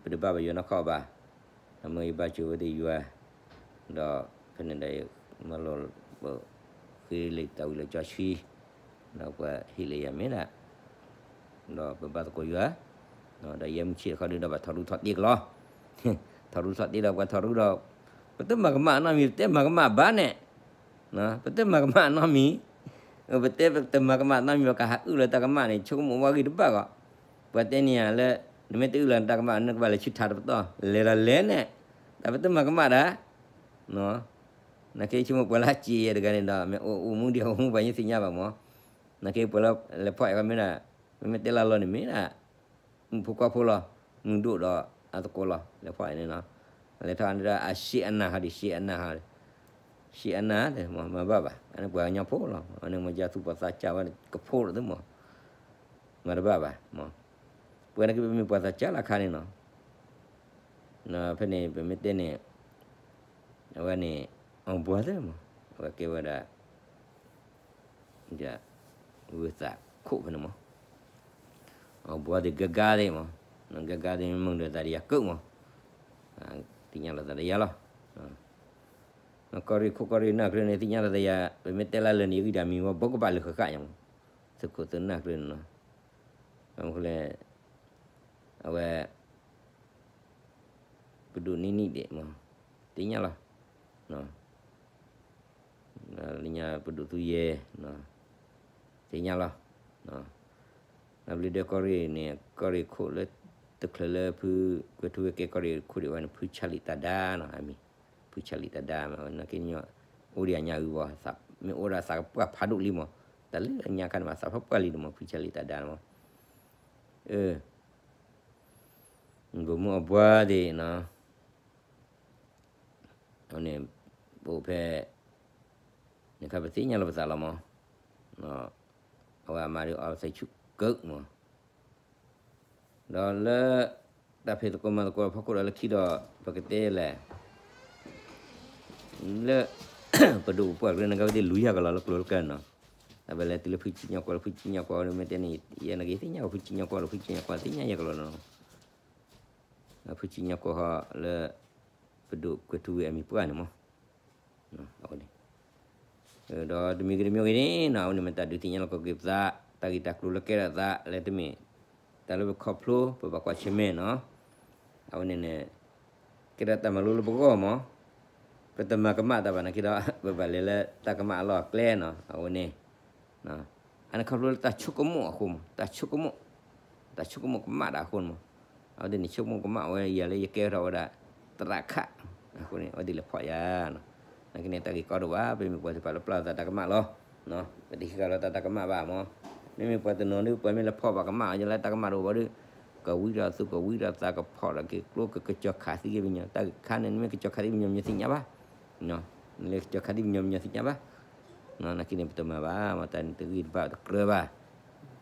ပတဘၣ်ဘၣ်ယွၤနီၢ်ခီဘၣ်, အမ့ၢ်ယဘၣ်စၢၤဝဲသ့ၣ်ယွၤ, ဒီးဖဲန့ၣ်ဒီး မၤလိာ်, ဃ့လံာ်တၢ်ဝံၤလၢကၠီဆှံ, ဒီးပှၤဟ့ၣ်လၢယၤမ့ၢ်ဒၣ်, ဒီးပဘၣ်သကိးယွၤ, ဒီးယဲမုၢ်ဆ့ၣ်တခီဒုဒီးဘၣ်ထီၣ်ရူၢ်ထီၣ်တ့ၢ်ကလီၤ, ထီၣ်ရူၢ်ထီၣ်တ့ၢ်ဒီးပှၤထီၣ်ရူၢ်ဒီး, ပတမၤကမၣ်နီတမံၤ ပတဲမၤကမၣ်ဘၣ်န့ၣ် ပတမၤကမၣ်နီတမံၤ, ပတဲတမၤကမၣ်နီတမံၤ ပကဟးအုၣ်လီၤတၢ်ကမၣ်န့ၣ် ဆိကမိၣ်ဝဲဂ့ၤတဘၣ်ဂီၢ်, ပှၤတဲန့ၣ်ဧါလၢ, နမ့ၢ်တအုၣ်လီၤနတၢ်ကမၣ် နကဘၣ်လဲၤဆူထးတပတီၢ် လဲၤဒီးလဲၤန့ၣ်, တၢ်ပတမၤကမၣ်ဒၣ်, နာ်က့ဆိကမိၣ်ပှၤလၢအစ့ယဲတဂၤန့ၣ်ဒီး မ့ၢ်အိၣ်မူဒံးအိၣ်မူပှၤညါသ့ၣ်ညါဘၣ်မး, နာ်က့ပှၤလၢလဲၤဖီၣ်အဲၣ်ခီမ့ၢ်ဒၣ်, မ့မ့ၢ်တဲလၢလီၤန့ၣ်မ့ၢ်ဒၣ် မုၣ်ဖိခွါဖိလီၤ, မုၢ်ဒိၣ်ဒီးအသကိးလီၤ လဲၤဖီၣ်န့ၣ်နီၤ, လဲၤထီၣ်န့ၣ်ဒီးအရှ့အနၢ်ဟီဒံး ရှ့အနၢ်ဟီ, ရှ့အနၢ်မၤဘၣ်ဘၣ် အန့ၣ်ပှၤကညီဖိလီၤ အန့ၣ်မ့ၢ်ယၤသူၣ်ပှၤသးစၢ်ဝဲကဖိတသ့မး, မၤတဘၣ်ဘၣ်, ပဝဲန့ၣ်က့ပမ့ၢ်ပှၤသးစၢ်လၢအခါန့ၣ်နီၤ, ဖဲန့ၣ် ပမ့ၢ်တဲန့ၣ်, အဝဲန့ၣ်, အဘှီသ့ၣ်မး, အဝဲကဲဝဲဒၣ် ဝံသးခိၣ်ဖဲန့ၣ်မး, အဘှီသ့ၣ်ဂၤဂၤသ့ၣ်မး, ဂၤဂၤသ့ၣ်မ့ၢ်မုၢ်ဒီးသးတယၤကၢၣ်မး, သ့ၣ်ညါလီၤသးတယၤလီၤ, ကီၢ်ရ့ၣ်ခိၣ်ကီၢ်ရ့ၣ်နၢ်ကြၢးန့ၣ် သ့ၣ်ညါလီၤသးယၤ ပမ့ၢ်တဲလၢလၢာ်န့ၣ် ယဂံၢ်ဒၣ်မံၤဝဲ ဘၣ်ကဘၣ်လၢဃၣ်ဃၣ်ညါမး, သုးခိၣ်သုးနၢ်ကြၢးန့ၣ်လီၤ, ဘၣ်မနုၤလဲၣ်, အဝဲ ပဒိၣ်နံၣ်နံၣ်ဒဲးမး, သ့ၣ်ညါလီၤ, လၢညါပဒိၣ်သူယဲ, သ့ၣ်ညါလီၤ, နဘျုးဒဲကီၢ်ရ့ၣ်န့ၣ် ကီၢ်ရ့ၣ်ခိၣ်လၢ တချုးလၢဖုကွဲၤထူဝ့ကဲကီၢ်ရ့ၣ်ခိၣ်ဒံးဝဲန့ၣ် ဖုဆၣ်လံၣ်တၢ်ဒါနီၤ, အမံၤ ဖုဆၣ်လံၣ်တၢ်ဒါမ့ၢ် နာ်က့ညီ အိၣ်ဒံးအညါအုဘၣ်, မ့ၢ်အိၣ်ဒီးသးကပှၢ်ဖးဒိၣ်လံမး, တၢ်လၢအညါခါန့ၣ်မး သးဖးပှၢ်လံန့ၣ်မး ဖုဆၣ်လံၣ်တၢ်ဒါမး, အ ဘိၣ်မုၢ်အဘှါသ့ၣ်နီၤ, အဝဲန့ၣ် ပအိၣ်ဖဲ န့ၣ်ခါပသ့ၣ်ညါလီၤပသးလီၤမး, အဝဲအမါဒုးအီသံးဆူၣ်ကၢမး, ဒီးလၢ တၢ်ဖံးသကိးမၤသကိးဖီခိၣ်ဒီးလၢခံဒီး ပကတဲလဲၣ် လၢ ပဒိၣ်ပပှၢ်ကရၢန့ၣ် ကဝဲသ့ၣ်လူၤယၤကလီၤလၢကျိၤလၢကျဲနီၤ, အဝဲလဲၤတုၤလၢဖုကံညီကွီၢ်လၢဖုကံညီကွီၢ်မ့ၢ်တဲန့ၣ် ယဲနာ်က့သ့ၣ်ညါကီးဖုကံညီကွီၢ်လၢဖုကံညီကွီၢ်သ့ၣ်ညါယၤကလီၤနီၤ, ဖုကံညီကွီၢ်ဟီလၢ ပဒိၣ်ကွဲၤထူဝ့အမံၤပှၢ်န့ၣ်မး အဝဲန့ၣ် ဒီးတမံၤဂ့ၤတမံၤဂ့ၤန့ၣ်နီၤ အဝဲန့ၣ်မ့ၢ်တၢ်ဒုးသ့ၣ်ညါလီၤကီးက့ၤပသး, တၢ်ဂ့ၢ်တၢ်ကျိၤလၢကဲထီၣ်သး လၢတမ့ၢ် တၢ်လၢပခီဖျိ ပဘၣ်ကွၢ်ဆၢၣ်မဲာ်နီၤ, အဝဲန့ၣ်န့ၣ် ကဲထီၣ်တၢ်မၤလိလၢပဂီၢ်မး, ပတမၤကမၣ်တၢ်ဘၣ်နာ်က့ဒီး ပဘၣ်လဲၤလၢတၢ်ကမၣ်အလီၢ်အကျဲနီၤ အဝဲန့ၣ် အန့ၣ်ခီဖျိလၢတၢ်ဆိကမိၣ်အဃိမး, တၢ်ဆိကမိၣ်, တၢ်ဆိကမိၣ်ကမၣ်တၢ်အဃိန့ၣ်မး, အဝဲသ့ၣ်န့ၣ်ဆိကမိၣ်ကမၣ်ဝဲယၤလၢယကဲထီၣ်ဝဲဒၣ် သရၣ်ခၣ်, အဃိန့ၣ် အဝဲသ့ၣ်လဲၤဖီၣ်ယၤ, နာ်က့န့ၣ် တၢ်ဂ့ၢ်ကီဒိၣ်ဘၣ် ပမ့ၢ်ပှၤသ့ၣ်တဖၣ်လၢပျၢ်သးတၢ်ကမၣ်လီၤ, ပတဟံးဃာ်လီၤတၢ်တၢ်ကမၣ်ဘၣ်မး, မ့မ့ၢ်ပှၤတနီၤဒုး ပှၤမ့ၢ်လဲၤဖီၣ်ဘၣ်ကမၣ်ယၤလၢတၢ်ကမၣ်တအိၣ်ဘၣ်ဒီး ကဝံဒီးသူၣ်ကဝံဒီးသးကဖီၣ်ဒီးက့ၤကျိကကစီၤခးသံက့ၤပညီ တၢ်ခါန့ၣ် နမ့ၢ်ကစီၤခးသံက့ၤပညီ မညီသ့ၣ်ညါဘၣ် နလဲၤကစီၤခးသံက့ၤပညီ မညီသ့ၣ်ညါဘၣ်, နာ်က့န့ၣ် ပတမၤဘၣ်မး တၢ်တဂ့ၢ်တဘၣ်တကြၢးဘၣ်,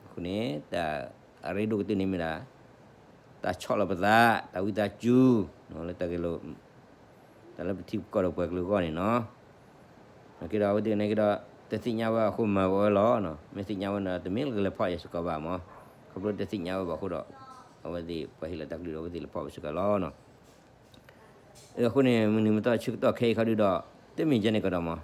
အဃိန့ၣ် တၢ်အရ့ဒိၣ်ကတၢၢ်န့ၣ်မ့ၢ်ဒၣ် တၢ်ဆီၣ်လီၤပသး တၢ်ဝံသးစူၤ လၢတၢ်ဂ့ၢ်လိာ် တၢ်လၢပထံပကီၢ်ဒီးပှၤကလုာ်အဂီၢ်န့ၣ်နီၤ, နာ်က့ဒီးအဝဲသ့ၣ်နာ်က့ဒီး တသ့ၣ်ညါဝဲအဃိမၤဝဲလီၤ, မ့ၢ်သ့ၣ်ညါဝဲန့ၣ် တမ့ၢ်လၢကလဲၤဖီၣ်ယၤစ့ၢ်ကီးဘၣ်မး, ခီဖျိတသ့ၣ်ညါဝဲဘၣ်အဃိဒီး အဝဲသ့ၣ်ပှၤဟ့ၣ်လီၤတၢ်ကလုၢ်ဒီးအဝဲသ့ၣ်လဲၤဖီၣ်ဝဲစ့ၢ်ကီးလီၤနီၤ အဃိန့ၣ် မုၢ်နံၤမုၢ်သီဆၢကတီၢ်ခဲအံၤခီဒုဒီး တမ့ၢ်ယဲန့ၣ်ကဒီးမး,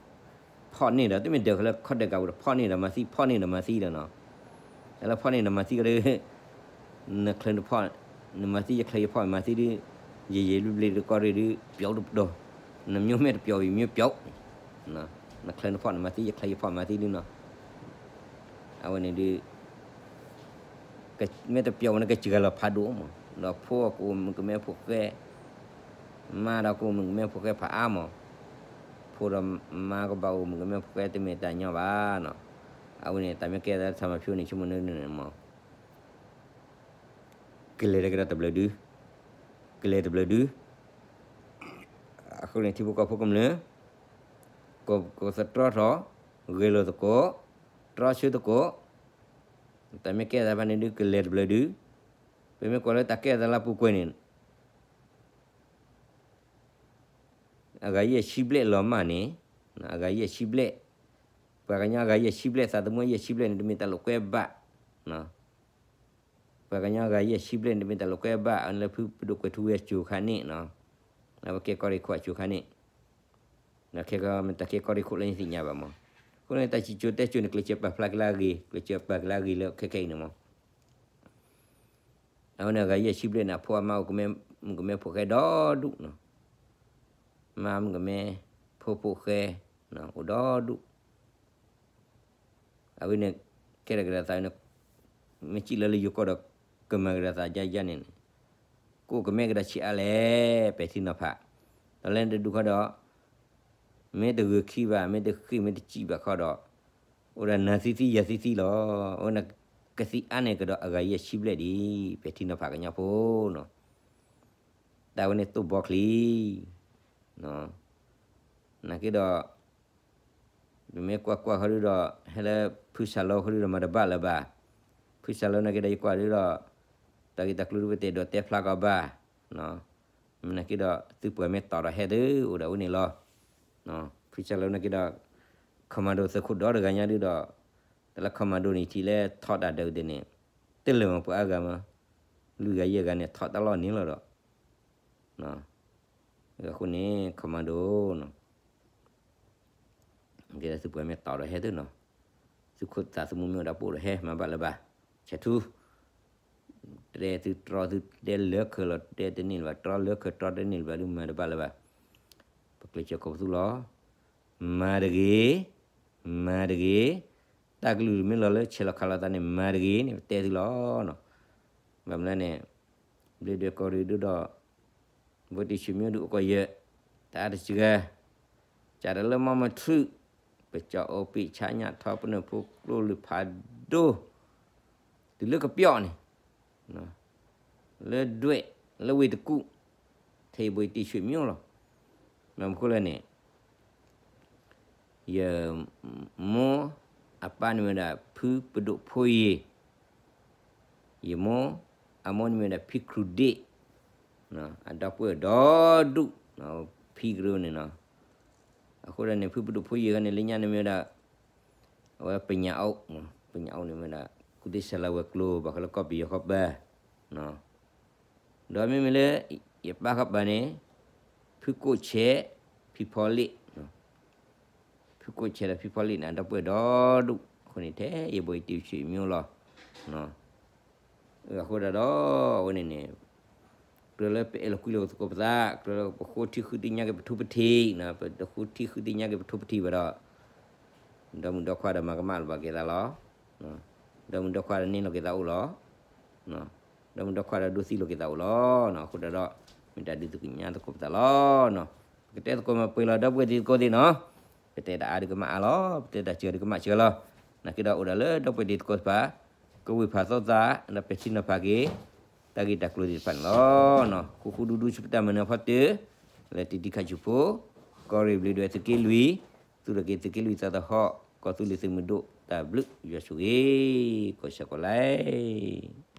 ဖီၣ်န့ၢ်ဒီး တမ့ၢ်ဒၢးလၢခီဒၢးကးပူၤဒီး ဖီၣ်န့ၢ်ဒီးမၤသံ ဖီၣ်န့ၢ်ဒီးမၤသံဒီးနီၤ, တၢ်လၢဖီၣ်န့ၢ်ဒီးမၤသံကဒီး နချၢနဖီၣ် နမၤသံယချၢယဖီၣ်မၤသံဒု ယယံာ်ဘျ့ဘျ့တကီၢ်ရ့ၣ်ဒု ပျီတပတီၢ်, နမျိုးမ့ၢ်တပျီၤ ယမျိုးပျီၤ, နချၢနဖီၣ်နမၤသံ ယချၢယဖီၣ်မၤသံဒုနီၤ, အဝဲန့ၣ်ဒု မ့ၢ်တပျီၤဝဲန့ၣ်ကစှၤလီၤဖးဒိၣ်မး, ဒီးဖိကအိၣ်မုၣ်ကမဲဖိဃဲ, မါဒီးကအိၣ်မုၣ်ကမဲဖိဃဲဖးအါမး, ဖိဒီးမါကဘၣ်အိၣ်မုၣ်ကမဲဖိဃဲတမ့ၢ်တၢ်ညီဘၣ်နီၤ, အဝဲန့ၣ် တၢ်မ့ၢ်ကဲသးထၢမၤဖျိန့ၣ် ဆိကမိၣ်န့ၣ်မး ကလဲၤတကဒီးတဘျီဒု, ကလဲၤတဘျီဒု, အဃိန့ၣ် ထံဖိကီၢ်ဖိကမျၢၢ်, ကသတြီထီၣ်, ဂဲၤလိာ်သကိး, တြီဆၢသကိး, တၢ်မ့ၢ်ကဲသးဖဲန့ၣ်ဒု ကလဲၤတဘျီဒု, ပမ့ၢ်ကွၢ်လၢတၢ်ကဲသးလၢပူၤကွံာ်န့ၣ် အဂၤယဲၢ်ဆံဘျဲၣ်လီၤမၢ်န့ၣ်, အဂၤယဲၢ်ဆံဘျဲၣ်, ပှၤကညီအဂၤယဲၢ်ဆံဘျဲၣ် သးသမူယဲၢ်ဆံဘျဲၣ်န့ၣ် တမ့ၢ်တၢ်လိာ်ကွဲဘၣ်, ပှၤကညီအဂၤယဲၢ်ဆံဘျဲၣ်န့ၣ် တမ့ၢ်တၢ်လိာ်ကွဲဘၣ် လၢဖုပဒိၣ်ကွဲၤထူဝ့အစိၤခါန့ၣ်နီၤ, အဝဲကဲကီၢ်ရ့ၣ်ခိၣ်အစိၤခါန့ၣ်, ခဲကီးမ့ၢ်တၢ်ကဲကီၢ်ရ့ၣ်ခိၣ်လၢနသ့ၣ်ညါဘၣ်မး, အဃိန့ၣ် တၢ်စံၣ်စိၤတဲစိၤန့ၣ် ကျဲးစၢးပာ်ဖျါက့ၤလၢအဂ့ၤ ကျဲးစၢးပာ်က့ၤလၢအဂ့ၤလၢခဲခဲအံၤန့ၣ်မး အဝဲန့ၣ်အဂၤယဲၢ်ဆံဘျဲၣ်န့ၣ် အဖိအမါအိၣ်ကမဲ မုၣ်ကမဲဖိဃဲဒီဒူၣ်နီၤ, မါမုၣ်ကမဲ ဖိဖိဃဲ အိၣ်ဒီဒူၣ်, အဝဲန့ၣ် ကဲထီၣ်ကဒီးသးန့ၣ် မ့ၢ်စံၣ်လၢလၢယိၤကီၢ်ဒီး ကမၤကဒီးသးယါယါန့ၣ်န့ၣ် ကအိၣ်ကမဲကဒီးဆံးအါလဲၣ် ပဲာ်ထံနီၤဖး, ဒီးလၢတဒူၣ်ဃီဒီး မ့ၢ်တဂုာ်ခံဘၣ် မ့ၢ်တဃ့ၢ်မ့ၢ်တစံၣ်ဘၣ်ခီဒီး အိၣ်ဒီးနၤသံသံယၤသံသံလီၤ, အဝဲန့ၣ် ကသံအါန့ၢ်ကဒီးအဂၤယဲၢ်ဆံဘျဲၣ်ဒံး ပဲာ်ထံနီၤဖးကညီဖိနီၤ, တၢ်ဝဲန့ၣ်သိၣ်ဘီချံ နာ်က့ဒီး ပမ့ၢ်ကွၢ်ကွၢ်ဃီဒုဒီး ဟဲလၢဖုစၢ်လီၤဃီဒုဒီးမၤတဘၣ်လၢၤဘၣ်, ဖုစၢ်လီၤနာ်က့ဒီးယကွၢ်ဒုဒီး တၢ်ဂ့ၢ်တၢ်ကျိၤဒုပတဲဒိးတဲဖျါကီးဘၣ်, နာ်က့ဒီး သုပှၤမ့ၢ်တီၢ်ဒီးဟဲသု အိၣ်ဒီးအဝဲန့ၣ်လီၤ, ဖုစၢ်လီၤနာ်က့ဒီး commando သုးခိၣ်ဒီတဂၤညါဒုဒီး တၢ်လၢ commando န့ၣ်ထံၣ်လၢထီၣ်တၢ်ဒၢးဒၣ်န့ၣ် တလၢာ်မးပှၤအါဂၤမး, လွံၢ်ဂၤယဲၢ်ဂၤန့ၣ် ထီၣ်တၢ်လီၢ်န့ၣ်လီၤဒီး အဃိန့ၣ် commando နီၤ သုပှၤမ့ၢ်တီၢ်ဒီးဟဲသုနီၤ, သုးခိၣ်သးသမူမ့ၢ်အိၣ်ဒီးပအိၣ်ဒီးဟဲ မၤဘၣ်လၢၤဘၣ်, ဆဲးထူ, တဲသုတြီသုတဲလၢခၢးလီၤ တဲတန့ၢ်လၢၤဘၣ် တြီလၢခၢးတြီတန့ၢ်လၢၤဘၣ်ဒု မၤတဘၣ်လၢၤဘၣ်, ပကျဲးစၢးကိးပသူလီၤ, မၤတဂ့ၤ, မၤတဂ့ၤ, တၢ်ကလုၢ်မ့ၢ်လီၤလၢဆဲးလီၤခးလီၤသးန့ၣ် မၤတဂ့ၤန့ၣ် ပတဲသုလီၤနီၤ, ဘၣ်မနုၤန့ၣ် ဘျ့းဒွဲၣ်ကီၢ်ရ့ၣ်ဒုဒီး ဘိတံၢ်ဆံးမံဒုးအိၣ်ကီၢ်ယဲၢ်, တအါတစှၤ, ကးဒီးလၢမီမထြုး, ပကၠီအိၣ်ပ့ၢ်ဆါညၣ်ထီပနၢၣ်ဖိကျိလၢဖးဒိၣ်, တုၤလၢကပျီၣ်န့ၣ်, လၢဒွဲၣ်လၢဝ့ၢ်တကူၣ်, ထဲယဘိတံၢ်ဆံးမံလီၤ. မ့ၢ်မနုၤလဲၣ်န့ၣ် ယမိၢ်အပၢ်န့ၣ်မ့ၢ်ဒၣ်ဖုပဒိၣ်ဖိယ့ၢ်, ယမိၢ်အမိၢ်န့ၣ်မ့ၢ်ဒၣ်ဖံခရူၣ်ဒ့ၣ်, အဒီပုၢ်ဝဲၢ်ဒီဒူၣ်, ဖံကရၢန့ၣ်နီၤ. အဃိဒီးန့ၣ် ဖုပဒိၣ်ဖိယ့ၢ်န့ၣ် လၢညါန့ၣ်မ့ၢ်ဝဲဒၣ် အဝဲပညးအိၣ်, ပညးအိၣ်န့ၣ်မ့ၢ်ဒၣ် ကူၣ်သ့ၣ်စဲလၤဝဲၤကျိၤ ဘၣ်ဃးလၢကီၢ်ပယီၤဃီပၤ, ဒီးမ့မ့ၢ်လၢ ယပၢ်ဃီပၤန့ၣ် ဖုကိၣ်ဆဲး ဖံဖီလ့ၣ်, ဖုကိၣ်ဆဲးဒီးဖံဖီလ့ၣ်န့ၣ် အဒီပုၢ်ဝဲၢ်ဒီဒူၣ်အဃိန့ၣ် ထဲယဘိတံၢ်ဆံးမံလီၤ. အဃိဒၣ်ဒီး အဝဲန့ၣ်န့ၣ် ကြၢးလၢပအဲၣ်လီၤကွံလိာ်သကိးပသး, ကြၢးလၢပဃိထံဃုသ့ၣ်ညါက့ၤပထိပထံး, ပတဃိထံဃုသ့ၣ်ညါက့ၤပထိပထံးဘၣ်ဒီး ဒီမုၢ်ဒီခွါဒီးမၤကမၣ်လီၤဘၣ်က့ၤသးလီၤ. ဒီမုၢ်ဒီခွါဒီးန့ၢ်လီၤက့ၤသးအိၣ်လီၤ. ဒီမုၢ်ဒီခွါဒီးဒိးသံလီၤက့ၤသးအိၣ်လီၤ. အဃိဒၣ်ဒီး မ့ၢ်တၢ်ဒုးသ့ၣ်ညါသကိးပသးလီၤ. ပကတဲသကိးမၤပှဲၤလီၤ ဒီပုၢ်ဝဲၢ်တံၤသကိးသ့ၣ်နီၤ. ပတဲတၢ်အါဒုးကမၣ်အါလီၤ, ပတဲတၢ်စှၤဒုးကမၣ်စှၤလီၤ. နာ်က့ဒီးအိၣ်ဒၣ်လၢဒီပုၢ်ဝဲၢ်တံၤသကိးတဖၣ် ကဝ့ၢ်ဖးသိသး ဒီးပဲာ်ထံနီၤဖးက့ၤ တၢ်ဂ့ၢ်တၢ်ကျိၤသ့ၣ်တဖၣ်န့ၣ်လီၤ. ဃူဃူဒူဒူဆူပတၢ်မၤနၢၤဖီတၢၢ် လၢတံၤဒံးခးဆူၣ်ဖိ ကီၢ်ရ့ၣ်ဘျ့းဒွဲၣ်သုးက့လွံၢ်, သူၣ်ထီၣ်က့ၤသုးက့လွံၢ်သးသဟီၣ် ကီၢ်သူလ့ၤသုးမုၢ်ဒိၣ်တၢ်ဘျုးယွၤဆိၣ်ဂ့ၤ ကိးဆၢကိးလါ.